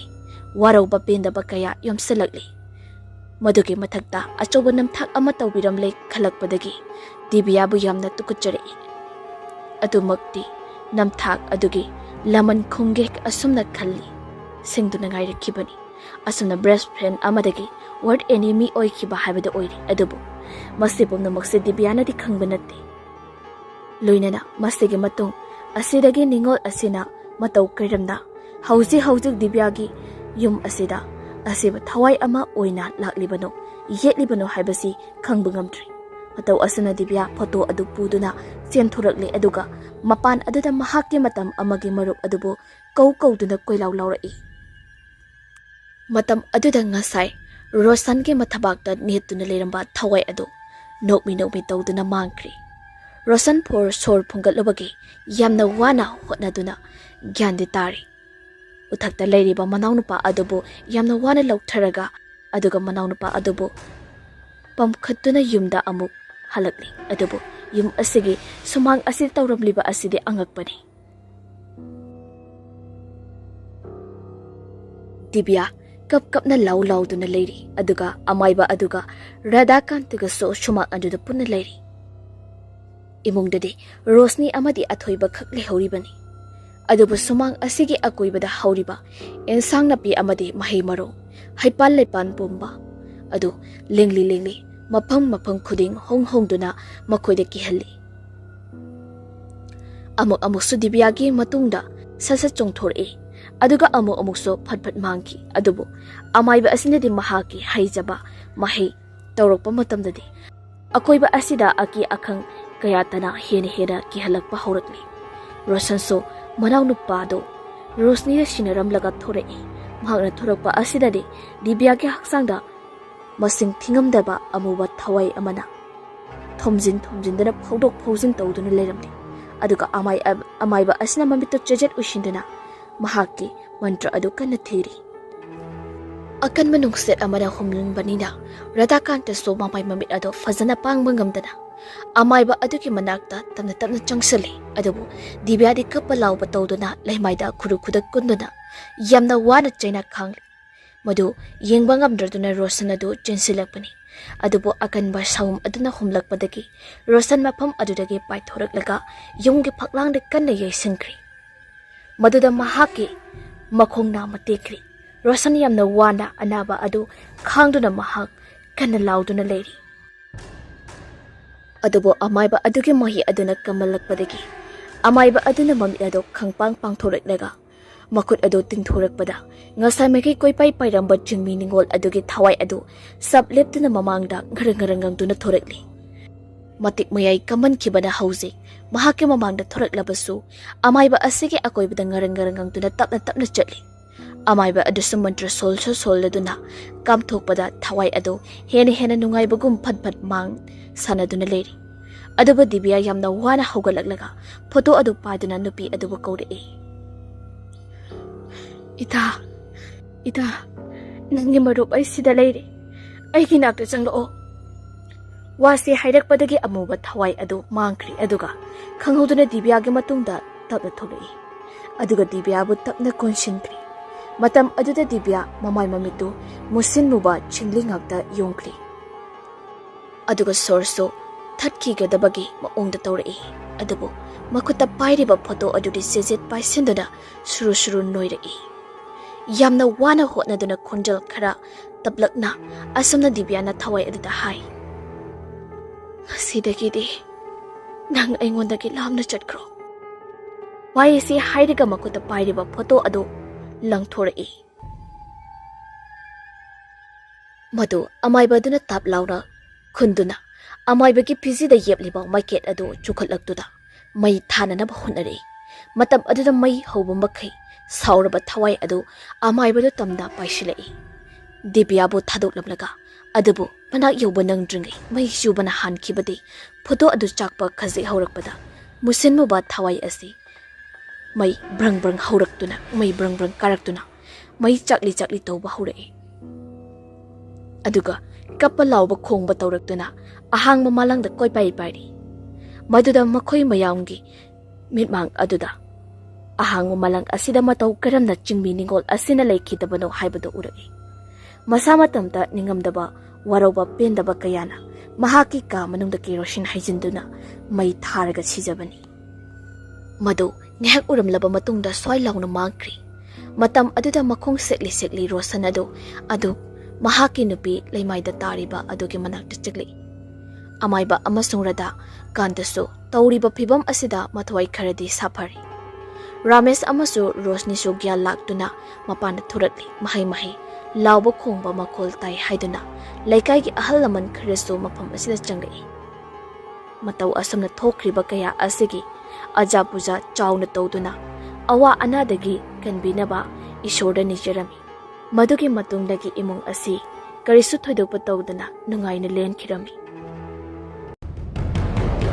ꯋꯥꯔꯧꯕ ꯄꯦꯟꯗꯕ ꯀꯌꯥ ꯌꯣꯝꯁꯤꯜꯂꯛꯂꯤ꯫ ꯃꯗꯨꯒꯤ ꯃꯊꯛꯇ ꯑꯆꯧꯕ ꯅꯝꯊꯥꯛ ꯑꯃ ꯇꯧꯕꯤꯔꯝꯂꯦ ꯈꯜꯂꯛꯄꯗꯒꯤ ꯗꯤꯕꯤꯌꯥꯕꯨ ꯌꯥꯝꯅ ꯇꯨꯀꯠꯆꯔꯛꯏ꯫ ꯑꯗꯨꯃꯛꯇꯤ ꯅꯝꯊꯥꯛ ꯑꯗꯨꯒꯤ ꯂꯃꯟ ꯈꯨꯝꯒꯦ ꯑꯁꯨꯝꯅ ꯈꯜꯂꯤ, ꯁꯤꯡꯗꯨꯅ ꯉꯥꯏꯔꯛꯈꯤꯕꯅꯤ꯫ ꯑꯁꯨꯝꯅ best friend ꯑꯃꯗꯒꯤ worst enemy ꯑꯣꯏꯈꯤꯕ ꯍꯥꯏꯕꯗꯨ ꯑꯣꯏꯔꯤ꯫ ꯑꯗꯨꯕꯨ ꯃꯁꯤ ꯄꯨꯝꯅꯃꯛꯁꯦ ꯗꯤꯕꯤꯌꯥꯅꯗꯤ ꯈꯪꯕ ꯅꯠꯇꯦ꯫ ꯂꯣꯏꯅꯅ ꯃꯁꯤꯒꯤ ꯃꯇꯨꯡ ꯑꯁꯤꯗꯒꯤ ꯅꯤꯉꯣꯜ ꯑꯁꯤꯅ ꯃꯇꯧ ꯀꯔꯝꯅ ꯍꯧꯖꯤꯛ ꯍꯧꯖꯤꯛ ꯗꯤꯕ꯭ꯌꯥꯒꯤ ꯌꯨꯝ ꯑꯁꯤꯗ ꯑꯁꯤꯕ ꯊꯋꯥꯏ ꯑꯃ ꯑꯣꯏꯅ ꯂꯥꯛꯂꯤꯕꯅꯣ, ꯌꯦꯠꯂꯤꯕꯅꯣ ꯍꯥꯏꯕꯁꯤ ꯈꯪꯕ ꯉꯝꯗ꯭ꯔꯤ꯫ ꯃꯇꯧ ꯑꯁꯤꯅ ꯗꯤꯕ꯭ꯌꯥ ꯐꯣꯇꯣ ꯑꯗꯨ ꯄꯨꯗꯨꯅ ꯆꯦꯟꯊꯣꯔꯛꯂꯦ, ꯑꯗꯨꯒ ꯃꯄꯥꯟ ꯑꯗꯨꯗ ꯃꯍꯥꯛꯀꯤ ꯃꯇꯝ ꯑꯃꯒꯤ ꯃꯔꯨꯞ ꯑꯗꯨꯕꯨ ꯀꯧ ꯀꯧꯗꯨꯅ ꯀꯣꯏꯂꯥꯎ ꯂꯥꯎꯔꯛꯏ꯫ ꯃꯇꯝ ꯑꯗꯨꯗ ꯉꯁꯥꯏ ꯔꯣꯁꯟꯒꯤ ꯃꯊꯕꯥꯛꯇ ꯅꯦꯠꯇꯨꯅ ꯂꯩꯔꯝꯕ ꯊꯋꯥꯏ ꯑꯗꯨ ꯅꯣꯛꯃꯤ ꯅꯣꯛꯃꯤ ꯇꯧꯗꯨꯅ ꯃꯥꯡꯈ꯭ꯔꯤ꯫ ꯔꯣꯁꯟ ꯐꯣꯔ ꯁꯣꯔ ꯐꯨꯡꯒꯠꯂꯨꯕꯒꯤ ꯌꯥꯝꯅ ꯋꯥꯅ ꯍꯣꯠꯅꯗꯨꯅ ꯒ꯭ꯌꯥꯟꯗꯤ ꯇꯥꯔꯤ꯫ ꯎꯊꯛꯇ ꯂꯩꯔꯤꯕ ꯃꯅꯥꯎꯅꯨꯄꯥ ꯑꯗꯨꯕꯨ ꯌꯥꯝꯅ ꯋꯥꯅ ꯂꯧꯊꯔꯒ, ꯑꯗꯨꯒ ꯃꯅꯥꯎꯅꯨꯄꯥ ꯑꯗꯨꯕꯨ ꯄꯝꯈꯠꯇꯨꯅ ꯌꯨꯝꯗ ꯑꯃꯨꯛ ꯍꯜꯂꯛꯂꯤ꯫ ꯑꯗꯨꯕꯨ ꯌꯨꯝ ꯑꯁꯤꯒꯤ ꯁꯨꯃꯥꯡ ꯑꯁꯤ ꯇꯧꯔꯝꯂꯤꯕ ꯑꯁꯤꯗꯤ ꯑꯉꯛꯄꯅꯤ꯫ ꯗꯤꯕ꯭ꯌꯥ ꯀꯞ ꯀꯞꯅ ꯂꯥꯎ ꯂꯥꯎꯗꯨꯅ ꯂꯩꯔꯤ, ꯑꯗꯨꯒ ꯑꯃꯥꯏꯕ ꯑꯗꯨꯒ ꯔꯥꯙꯥꯀꯥꯟꯇꯒꯁꯨ ꯁꯨꯃꯥꯡ ꯑꯗꯨꯗ ꯄꯨꯟꯅ ꯂꯩꯔꯤ꯫ ꯏꯃꯨꯡꯗꯗꯤ ꯔꯣꯁꯅꯤ ꯑꯃꯗꯤ ꯑꯊꯣꯏꯕ ꯈꯛ ꯂꯩꯍꯧꯔꯤꯕꯅꯤ꯫ ꯑꯗꯨꯕꯨ ꯁꯨꯃꯥꯡ ꯑꯁꯤꯒꯤ ꯑꯀꯣꯏꯕꯗ ꯍꯧꯔꯤꯕ ꯑꯦꯟꯁꯥꯡ ꯅꯥꯄꯤ ꯑꯃꯗꯤ ꯃꯍꯩ ꯃꯔꯣꯡ, ꯍꯩꯄꯥꯜ ꯂꯩꯄꯥꯜ ꯄꯨꯝꯕ ꯑꯗꯨ ꯂꯦꯡꯂꯤ ꯂꯦꯡꯂꯤ ꯃꯐꯝ ꯃꯐꯝ ꯈꯨꯗꯤꯡ ꯍꯣꯡ ꯍꯣꯡꯗꯨꯅ ꯃꯈꯣꯏꯗ ꯀꯤꯍꯜꯂꯤ꯫ ꯑꯃꯨꯛ ꯑꯃꯨꯛꯁꯨ ꯗꯤꯕ꯭ꯌꯥꯒꯤ ꯃꯇꯨꯡꯗ ꯁꯠ ꯁꯠ ꯆꯣꯡꯊꯣꯔꯛꯏ, ꯑꯗꯨꯒ ꯑꯃꯨꯛ ꯑꯃꯨꯛꯁꯨ ꯐꯠ ꯐꯠ ꯃꯥꯡꯈꯤ꯫ ꯑꯗꯨꯕꯨ ꯑꯃꯥꯏꯕ ꯑꯁꯤꯅꯗꯤ ꯃꯍꯥꯛꯀꯤ ꯍꯩꯖꯕ ꯃꯍꯩ ꯇꯧꯔꯛꯄ ꯃꯇꯝꯗꯗꯤ ꯑꯀꯣꯏꯕ ꯑꯁꯤꯗ ꯑꯀꯤ ꯑꯈꯪ ꯀꯌꯥꯇꯅ ꯍꯦꯟꯅ ꯍꯦꯟꯅ ꯀꯤꯍꯜꯂꯛꯄ ꯍꯧꯔꯛꯂꯤ꯫ ꯔꯣꯁꯟꯁꯨ ꯃꯅꯥꯎꯅꯨꯄꯥꯗꯨ ꯔꯣꯁꯅꯤꯗ ꯁꯤꯟꯅꯔꯝꯂꯒ ꯊꯣꯔꯛꯏ꯫ ꯃꯍꯥꯛꯅ ꯊꯣꯔꯛꯄ ꯑꯁꯤꯗꯗꯤ ꯗꯤꯕ꯭ꯌꯥꯒꯤ ꯍꯛꯆꯥꯡꯗ ꯃꯁꯤꯡ ꯊꯤꯉꯝꯗꯕ ꯑꯃꯨꯕ ꯊꯋꯥꯏ ꯑꯃꯅ ꯊꯣꯝꯖꯤꯟ ꯊꯣꯝꯖꯤꯟꯗꯨꯅ ꯐꯧꯗꯣꯛ ꯐꯧꯖꯤꯟ ꯇꯧꯗꯨꯅ ꯂꯩꯔꯝꯂꯤ꯫ ꯑꯗꯨꯒ ꯑꯃꯥꯏ-, ꯑꯃꯥꯏꯕ ꯑꯁꯤꯅ ꯃꯃꯤꯠꯇꯨ ꯆꯦꯖꯦꯠ ꯎꯏꯁꯤꯟꯗꯨꯅ ꯃꯍꯥꯛꯀꯤ ꯃꯟꯇ꯭ꯔ ꯑꯗꯨ ꯀꯟꯅ ꯊꯤꯔꯤ꯫ ꯑꯀꯟꯕ ꯅꯨꯡꯁꯤꯠ ꯑꯃꯅ ꯍꯨꯝꯂꯨꯝꯕꯅꯤꯅ ꯔꯥꯙꯥꯀꯥꯟꯇꯁꯨ ꯃꯃꯥꯏ ꯃꯃꯤꯠ ꯑꯗꯨ ꯐꯖꯅ ꯄꯥꯡꯕ ꯉꯝꯗꯅ ꯑꯃꯥꯏꯕ ꯑꯗꯨꯒꯤ ꯃꯅꯥꯛꯇ ꯇꯞꯅ ꯇꯞꯅ ꯆꯪꯁꯤꯜꯂꯤ꯫ ꯑꯗꯨꯕꯨ ꯗꯤꯕ꯭ꯌꯥꯗꯤ ꯀꯞꯄ ꯂꯥꯎꯕ ꯇꯧꯗꯨꯅ ꯂꯩꯃꯥꯏꯗ ꯈꯨꯔꯨ ꯈꯨꯗꯛ ꯀꯨꯟꯗꯨꯅ ꯌꯥꯝꯅ ꯋꯥꯅ ꯆꯩꯅ ꯈꯥꯡꯂꯤ꯫ ꯃꯗꯨ ꯌꯦꯡꯕ ꯉꯝꯗ꯭ꯔꯗꯨꯅ ꯔꯣꯁꯟ ꯑꯗꯨ ꯆꯦꯟꯁꯤꯜꯂꯛꯄꯅꯤ꯫ ꯑꯗꯨꯕꯨ ꯑꯀꯟꯕ ꯁꯥꯎꯝ ꯑꯗꯨꯅ ꯍꯨꯝꯂꯛꯄꯗꯒꯤ ꯔꯣꯁꯟ ꯃꯐꯝ ꯑꯗꯨꯗꯒꯤ ꯄꯥꯏꯊꯣꯔꯛꯂꯒ ꯌꯨꯝꯒꯤ ꯐꯛꯂꯥꯡꯗ ꯀꯟꯅ ꯌꯩꯁꯤꯟꯈ꯭ꯔꯤ꯫ ꯃꯗꯨꯗ ꯃꯍꯥꯛꯀꯤ ꯃꯈꯣꯡ ꯅꯥꯝꯃ ꯇꯦꯛꯈ꯭ꯔꯤ꯫ ꯔꯣꯁꯟ ꯌꯥꯝꯅ ꯋꯥꯅ ꯑꯅꯥꯕ ꯑꯗꯨ ꯈꯥꯡꯗꯨꯅ ꯃꯍꯥꯛ ꯀꯟꯅ ꯂꯥꯎꯗꯨꯅ ꯂꯩꯔꯤ꯫ ꯑꯗꯨꯕꯨ ꯑꯃꯥꯏꯕ ꯑꯗꯨꯒꯤ ꯃꯍꯩ ꯑꯗꯨꯅ ꯀꯝꯃꯜꯂꯛꯄꯗꯒꯤ ꯑꯃꯥꯏꯕ ꯑꯗꯨꯅ ꯃꯃꯤꯠ ꯑꯗꯨ ꯈꯪꯄꯥꯡ ꯄꯥꯡꯊꯣꯔꯛꯂꯒ ꯃꯈꯨꯠ ꯑꯗꯨ ꯇꯤꯡꯊꯣꯔꯛꯄꯗ ꯉꯁꯥꯏ ꯃꯥꯏꯀꯩ ꯀꯣꯏꯄꯥꯏ ꯄꯥꯏꯔꯝꯕ ꯆꯤꯡꯃꯤ ꯅꯤꯉꯣꯜ ꯑꯗꯨꯒꯤ ꯊꯋꯥꯏ ꯑꯗꯨ ꯆꯞ ꯂꯦꯞꯇꯨꯅ ꯃꯃꯥꯡꯗ ꯉꯔꯪ ꯉꯔꯪ ꯉꯪꯗꯨꯅ ꯊꯣꯔꯛꯂꯤ꯫ ꯃꯇꯤꯛ ꯃꯌꯥꯏ ꯀꯝꯃꯟꯈꯤꯕꯅ ꯍꯧꯖꯤꯛ ꯃꯍꯥꯛꯀꯤ ꯃꯃꯥꯡꯗ ꯊꯣꯔꯛꯂꯕꯁꯨ ꯑꯃꯥꯏꯕ ꯑꯁꯤꯒꯤ ꯑꯀꯣꯏꯕꯗ ꯉꯔꯪ ꯉꯔꯪ ꯉꯪꯗꯨꯅ ꯇꯞꯅ ꯇꯞꯅ ꯆꯠꯂꯤ꯫ ꯑꯃꯥꯏꯕ ꯑꯗꯨꯁꯨ ꯃꯟꯇ꯭ꯔ ꯁꯣꯜꯁꯨ ꯁꯣꯜꯂꯗꯨꯅ ꯀꯥꯝꯊꯣꯛꯄꯗ ꯊꯋꯥꯏ ꯑꯗꯨ ꯍꯦꯟꯅ ꯍꯦꯟꯅ ꯅꯨꯡꯉꯥꯏꯕꯒꯨꯝ ꯐꯠ ꯐꯠ ꯃꯥꯡ ꯁꯥꯟꯅꯗꯨꯅ ꯂꯩꯔꯤ꯫ ꯑꯗꯨꯕꯨ ꯗꯤꯕꯤꯌꯥ ꯌꯥꯝꯅ ꯋꯥꯅ ꯍꯧꯒꯠꯂꯛꯂꯒ ꯐꯣꯇꯣ ꯑꯗꯨ ꯄꯥꯏꯗꯨꯅ ꯅꯨꯄꯤ ꯑꯗꯨꯕꯨ ꯀꯧꯔꯛꯏ꯫ "ꯏꯇꯥ, ꯏꯇꯥ, ꯅꯪꯒꯤ ꯃꯔꯨꯞ ꯑꯩ ꯁꯤꯗ ꯂꯩꯔꯦ꯫ ꯑꯩꯒꯤ ꯅꯥꯛꯇ ꯆꯪꯂꯛꯑꯣ꯫" ꯋꯥꯁꯤ ꯍꯥꯏꯔꯛꯄꯗꯒꯤ ꯑꯃꯨꯕ ꯊꯋꯥꯏ ꯑꯗꯨ ꯃꯥꯡꯈ꯭ꯔꯦ, ꯑꯗꯨꯒ ꯈꯪꯍꯧꯗꯅ ꯗꯤꯕꯤꯌꯥꯒꯤ ꯃꯇꯨꯡꯗ ꯇꯞꯅ ꯊꯣꯛꯂꯛꯏ꯫ ꯑꯗꯨꯒ ꯗꯤꯕꯤꯌꯥꯕꯨ ꯇꯞꯅ ꯀꯣꯟꯁꯤꯟꯈ꯭ꯔꯦ꯫ ꯃꯇꯝ ꯑꯗꯨꯗ ꯗꯤꯕꯤꯌꯥ ꯃꯃꯥꯏ ꯃꯃꯤꯠꯇꯨ ꯃꯨꯁꯤꯟ ꯃꯨꯕ ꯆꯤꯡꯂꯤ ꯉꯥꯛꯇ ꯌꯣꯡꯈ꯭ꯔꯦ꯫ ꯑꯗꯨꯒ ꯁꯣꯔꯁꯨ ꯊꯠꯈꯤꯒꯗꯕꯒꯤ ꯃꯑꯣꯡꯗ ꯇꯧꯔꯛꯏ꯫ ꯑꯗꯨꯕꯨ ꯃꯈꯨꯠꯇ ꯄꯥꯏꯔꯤꯕ ꯐꯣꯇꯣ ꯑꯗꯨꯗꯤ ꯆꯦꯖꯦꯠ ꯄꯥꯏꯁꯤꯟꯗꯨꯅ ꯁꯨꯔꯨ ꯁꯨꯔꯨ ꯅꯣꯏꯔꯛꯏ꯫ ꯌꯥꯝꯅ ꯋꯥꯅ ꯍꯣꯠꯅꯗꯨꯅ ꯈꯣꯟꯖꯦꯜ ꯈꯔ ꯇꯞꯂꯛꯅ ꯑꯁꯨꯝꯅ ꯗꯤꯕꯤꯌꯥꯅ ꯊꯋꯥꯏ ꯑꯗꯨꯗ ꯍꯥꯏ, "ꯉꯁꯤꯗꯒꯤꯗꯤ ꯅꯪ ꯑꯩꯉꯣꯟꯗꯒꯤ ꯂꯥꯞꯅ ꯆꯠꯈ꯭ꯔꯣ꯫" ꯋꯥꯍꯩꯁꯤ ꯍꯥꯏꯔꯒ ꯃꯈꯨꯠꯇ ꯄꯥꯏꯔꯤꯕ ꯐꯣꯇꯣ ꯑꯗꯨ ꯂꯪꯊꯣꯔꯛꯏ꯫ ꯃꯗꯨ ꯑꯃꯥꯏꯕ ꯑꯗꯨꯅ ꯇꯥꯞ ꯂꯥꯎꯅ ꯈꯨꯟꯗꯨꯅ ꯑꯃꯥꯏꯕꯒꯤ ꯐꯤꯖꯤꯗ ꯌꯦꯞꯂꯤꯕ ꯃꯩꯈꯦꯠ ꯑꯗꯨ ꯆꯨꯈꯠꯂꯛꯇꯨꯅ ꯃꯩ ꯊꯥꯅꯅꯕ ꯍꯣꯠꯅꯔꯛꯏ꯫ ꯃꯇꯝ ꯑꯗꯨꯗ ꯃꯩ ꯍꯧꯕ ꯃꯈꯩ ꯁꯥꯎꯔꯕ ꯊꯋꯥꯏ ꯑꯗꯨ ꯑꯃꯥꯏꯕꯗꯨ ꯇꯝꯅ ꯄꯥꯏꯁꯤꯜꯂꯛꯏ꯫ ꯗꯤꯕꯤꯌꯥꯕꯨ ꯊꯥꯗꯣꯛꯂꯝꯂꯒ, ꯑꯗꯨꯕꯨ ꯃꯅꯥꯛ ꯌꯧꯕ ꯅꯪꯗ꯭ꯔꯤꯉꯩ ꯃꯩ ꯆꯨꯕꯅ ꯍꯥꯟꯈꯤꯕꯗꯤ ꯐꯣꯇꯣ ꯑꯗꯨ ꯆꯥꯛꯄ ꯈꯖꯤꯛ ꯍꯧꯔꯛꯄꯗ ꯃꯨꯁꯤꯟꯃꯨꯕ ꯊꯋꯥꯏ ꯑꯁꯤ ꯃꯩ ꯕ꯭ꯔꯪ ꯕ꯭ꯔꯪ ꯍꯧꯔꯛꯇꯨꯅ, ꯃꯩ ꯕ꯭ꯔꯪ ꯕ꯭ꯔꯪ ꯀꯥꯔꯛꯇꯨꯅ ꯃꯩ ꯆꯥꯛꯂꯤ ꯆꯥꯛꯂꯤ ꯇꯧꯕ ꯍꯧꯔꯛꯏ꯫ ꯑꯗꯨꯒ ꯀꯞꯄ ꯂꯥꯎꯕ ꯈꯣꯡꯕ ꯇꯧꯔꯛꯇꯨꯅ ꯑꯍꯥꯡꯕ ꯃꯥꯂꯪꯗ ꯀꯣꯏꯄꯥꯏ ꯄꯥꯏꯔꯤ꯫ ꯃꯗꯨꯗ ꯃꯈꯣꯏ ꯃꯌꯥꯝꯒꯤ ꯃꯤꯠꯃꯥꯡ ꯑꯗꯨꯗ ꯑꯍꯥꯡꯕ ꯃꯥꯂꯪ ꯑꯁꯤꯗ ꯃꯇꯧ ꯀꯔꯝꯅ ꯆꯤꯡꯃꯤ ꯅꯤꯡꯉꯣꯜ ꯑꯁꯤꯅ ꯂꯩꯈꯤꯗꯕꯅꯣ ꯍꯥꯏꯕꯗꯨ ꯎꯔꯛꯏ꯫ ꯃꯁꯥ ꯃꯇꯝꯇ ꯅꯤꯡꯉꯝꯗꯕ, ꯋꯥꯔꯧꯕ ꯄꯦꯟꯗꯕ ꯀꯌꯥꯅ ꯃꯍꯥꯛꯀꯤ ꯀꯥ ꯃꯅꯨꯡꯗ ꯀꯦꯔꯣꯁꯤꯟ ꯍꯩꯖꯤꯟꯗꯨꯅ ꯃꯩ ꯊꯥꯔꯒ ꯁꯤꯖꯕꯅꯤ꯫ ꯃꯗꯨ ꯉꯥꯏꯍꯥꯛ ꯎꯔꯝꯂꯕ ꯃꯇꯨꯡꯗ ꯁ꯭ꯋꯥꯏ ꯂꯥꯎꯅ ꯃꯥꯡꯈ꯭ꯔꯤ꯫ ꯃꯇꯝ ꯑꯗꯨꯗ ꯃꯈꯣꯡ ꯁꯦꯛꯂꯤ ꯁꯦꯛꯂꯤ ꯔꯣꯁꯟ ꯑꯗꯨ, ꯑꯗꯨ ꯃꯍꯥꯛꯀꯤ ꯅꯨꯄꯤ ꯂꯩꯃꯥꯏꯗ ꯇꯥꯔꯤꯕ ꯑꯗꯨꯒꯤ ꯃꯅꯥꯛꯇ ꯆꯤꯛꯂꯛꯏ꯫ ꯑꯃꯥꯏꯕ ꯑꯃꯁꯨꯡ ꯔꯥꯙꯥ ꯀꯥꯟꯇꯁꯨ ꯇꯧꯔꯤꯕ ꯐꯤꯚꯝ ꯑꯁꯤꯗ ꯃꯊ꯭ꯋꯥꯏ ꯈꯔꯗꯤ ꯁꯥꯐꯔꯤ꯫ ꯔꯥꯃꯦꯁ ꯑꯃꯁꯨ ꯔꯣꯁꯅꯤꯁꯨ ꯒ꯭ꯌꯥꯟ ꯂꯥꯛꯇꯨꯅ ꯃꯄꯥꯟꯗ ꯊꯣꯔꯛꯂꯤ꯫ ꯃꯍꯩ ꯃꯍꯩ ꯂꯥꯎꯕ ꯈꯣꯡꯕ ꯃꯈꯣꯜ ꯇꯥꯏ ꯍꯥꯏꯗꯨꯅ ꯂꯩꯀꯥꯏꯒꯤ ꯑꯍꯜ ꯂꯃꯟ ꯈꯔꯁꯨ ꯃꯐꯝ ꯑꯁꯤꯗ ꯆꯪꯂꯛꯏ꯫ ꯃꯇꯧ ꯑꯁꯨꯝꯅ ꯊꯣꯛꯈ꯭ꯔꯤꯕ ꯀꯌꯥ ꯑꯁꯤꯒꯤ ꯑꯖꯥ ꯄꯨꯖꯥ ꯆꯥꯎꯅ ꯇꯧꯗꯨꯅ ꯑꯋꯥ ꯑꯅꯥꯗꯒꯤ ꯀꯟꯕꯤꯅꯕ ꯏꯁꯣꯔꯗ ꯅꯤꯖꯔꯝꯃꯤ꯫ ꯃꯗꯨꯒꯤ ꯃꯇꯨꯡꯗꯒꯤ ꯏꯃꯨꯡ ꯑꯁꯤ ꯀꯔꯤꯁꯨ ꯊꯣꯏꯗꯣꯛꯄ ꯇꯧꯗꯅ ꯅꯨꯡꯉꯥꯏꯅ ꯂꯦꯟꯈꯤꯔꯝꯃꯤ꯫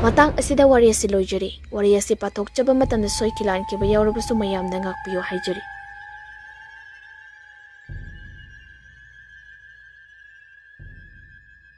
ꯃꯇꯥꯡ ꯑꯁꯤꯗ ꯋꯥꯔꯤ ꯑꯁꯤ ꯂꯣꯏꯖꯔꯤ꯫ ꯋꯥꯔꯤ ꯑꯁꯤ ꯄꯥꯊꯣꯛꯆꯕ ꯃꯇꯝꯗ ꯁꯣꯏꯈꯤ ꯂꯥꯟꯈꯤꯕ ꯌꯥꯎꯔꯕꯁꯨ ꯃꯌꯥꯝꯅ ꯉꯥꯛꯄꯤꯌꯨ ꯍꯥꯏꯖꯔꯤ꯫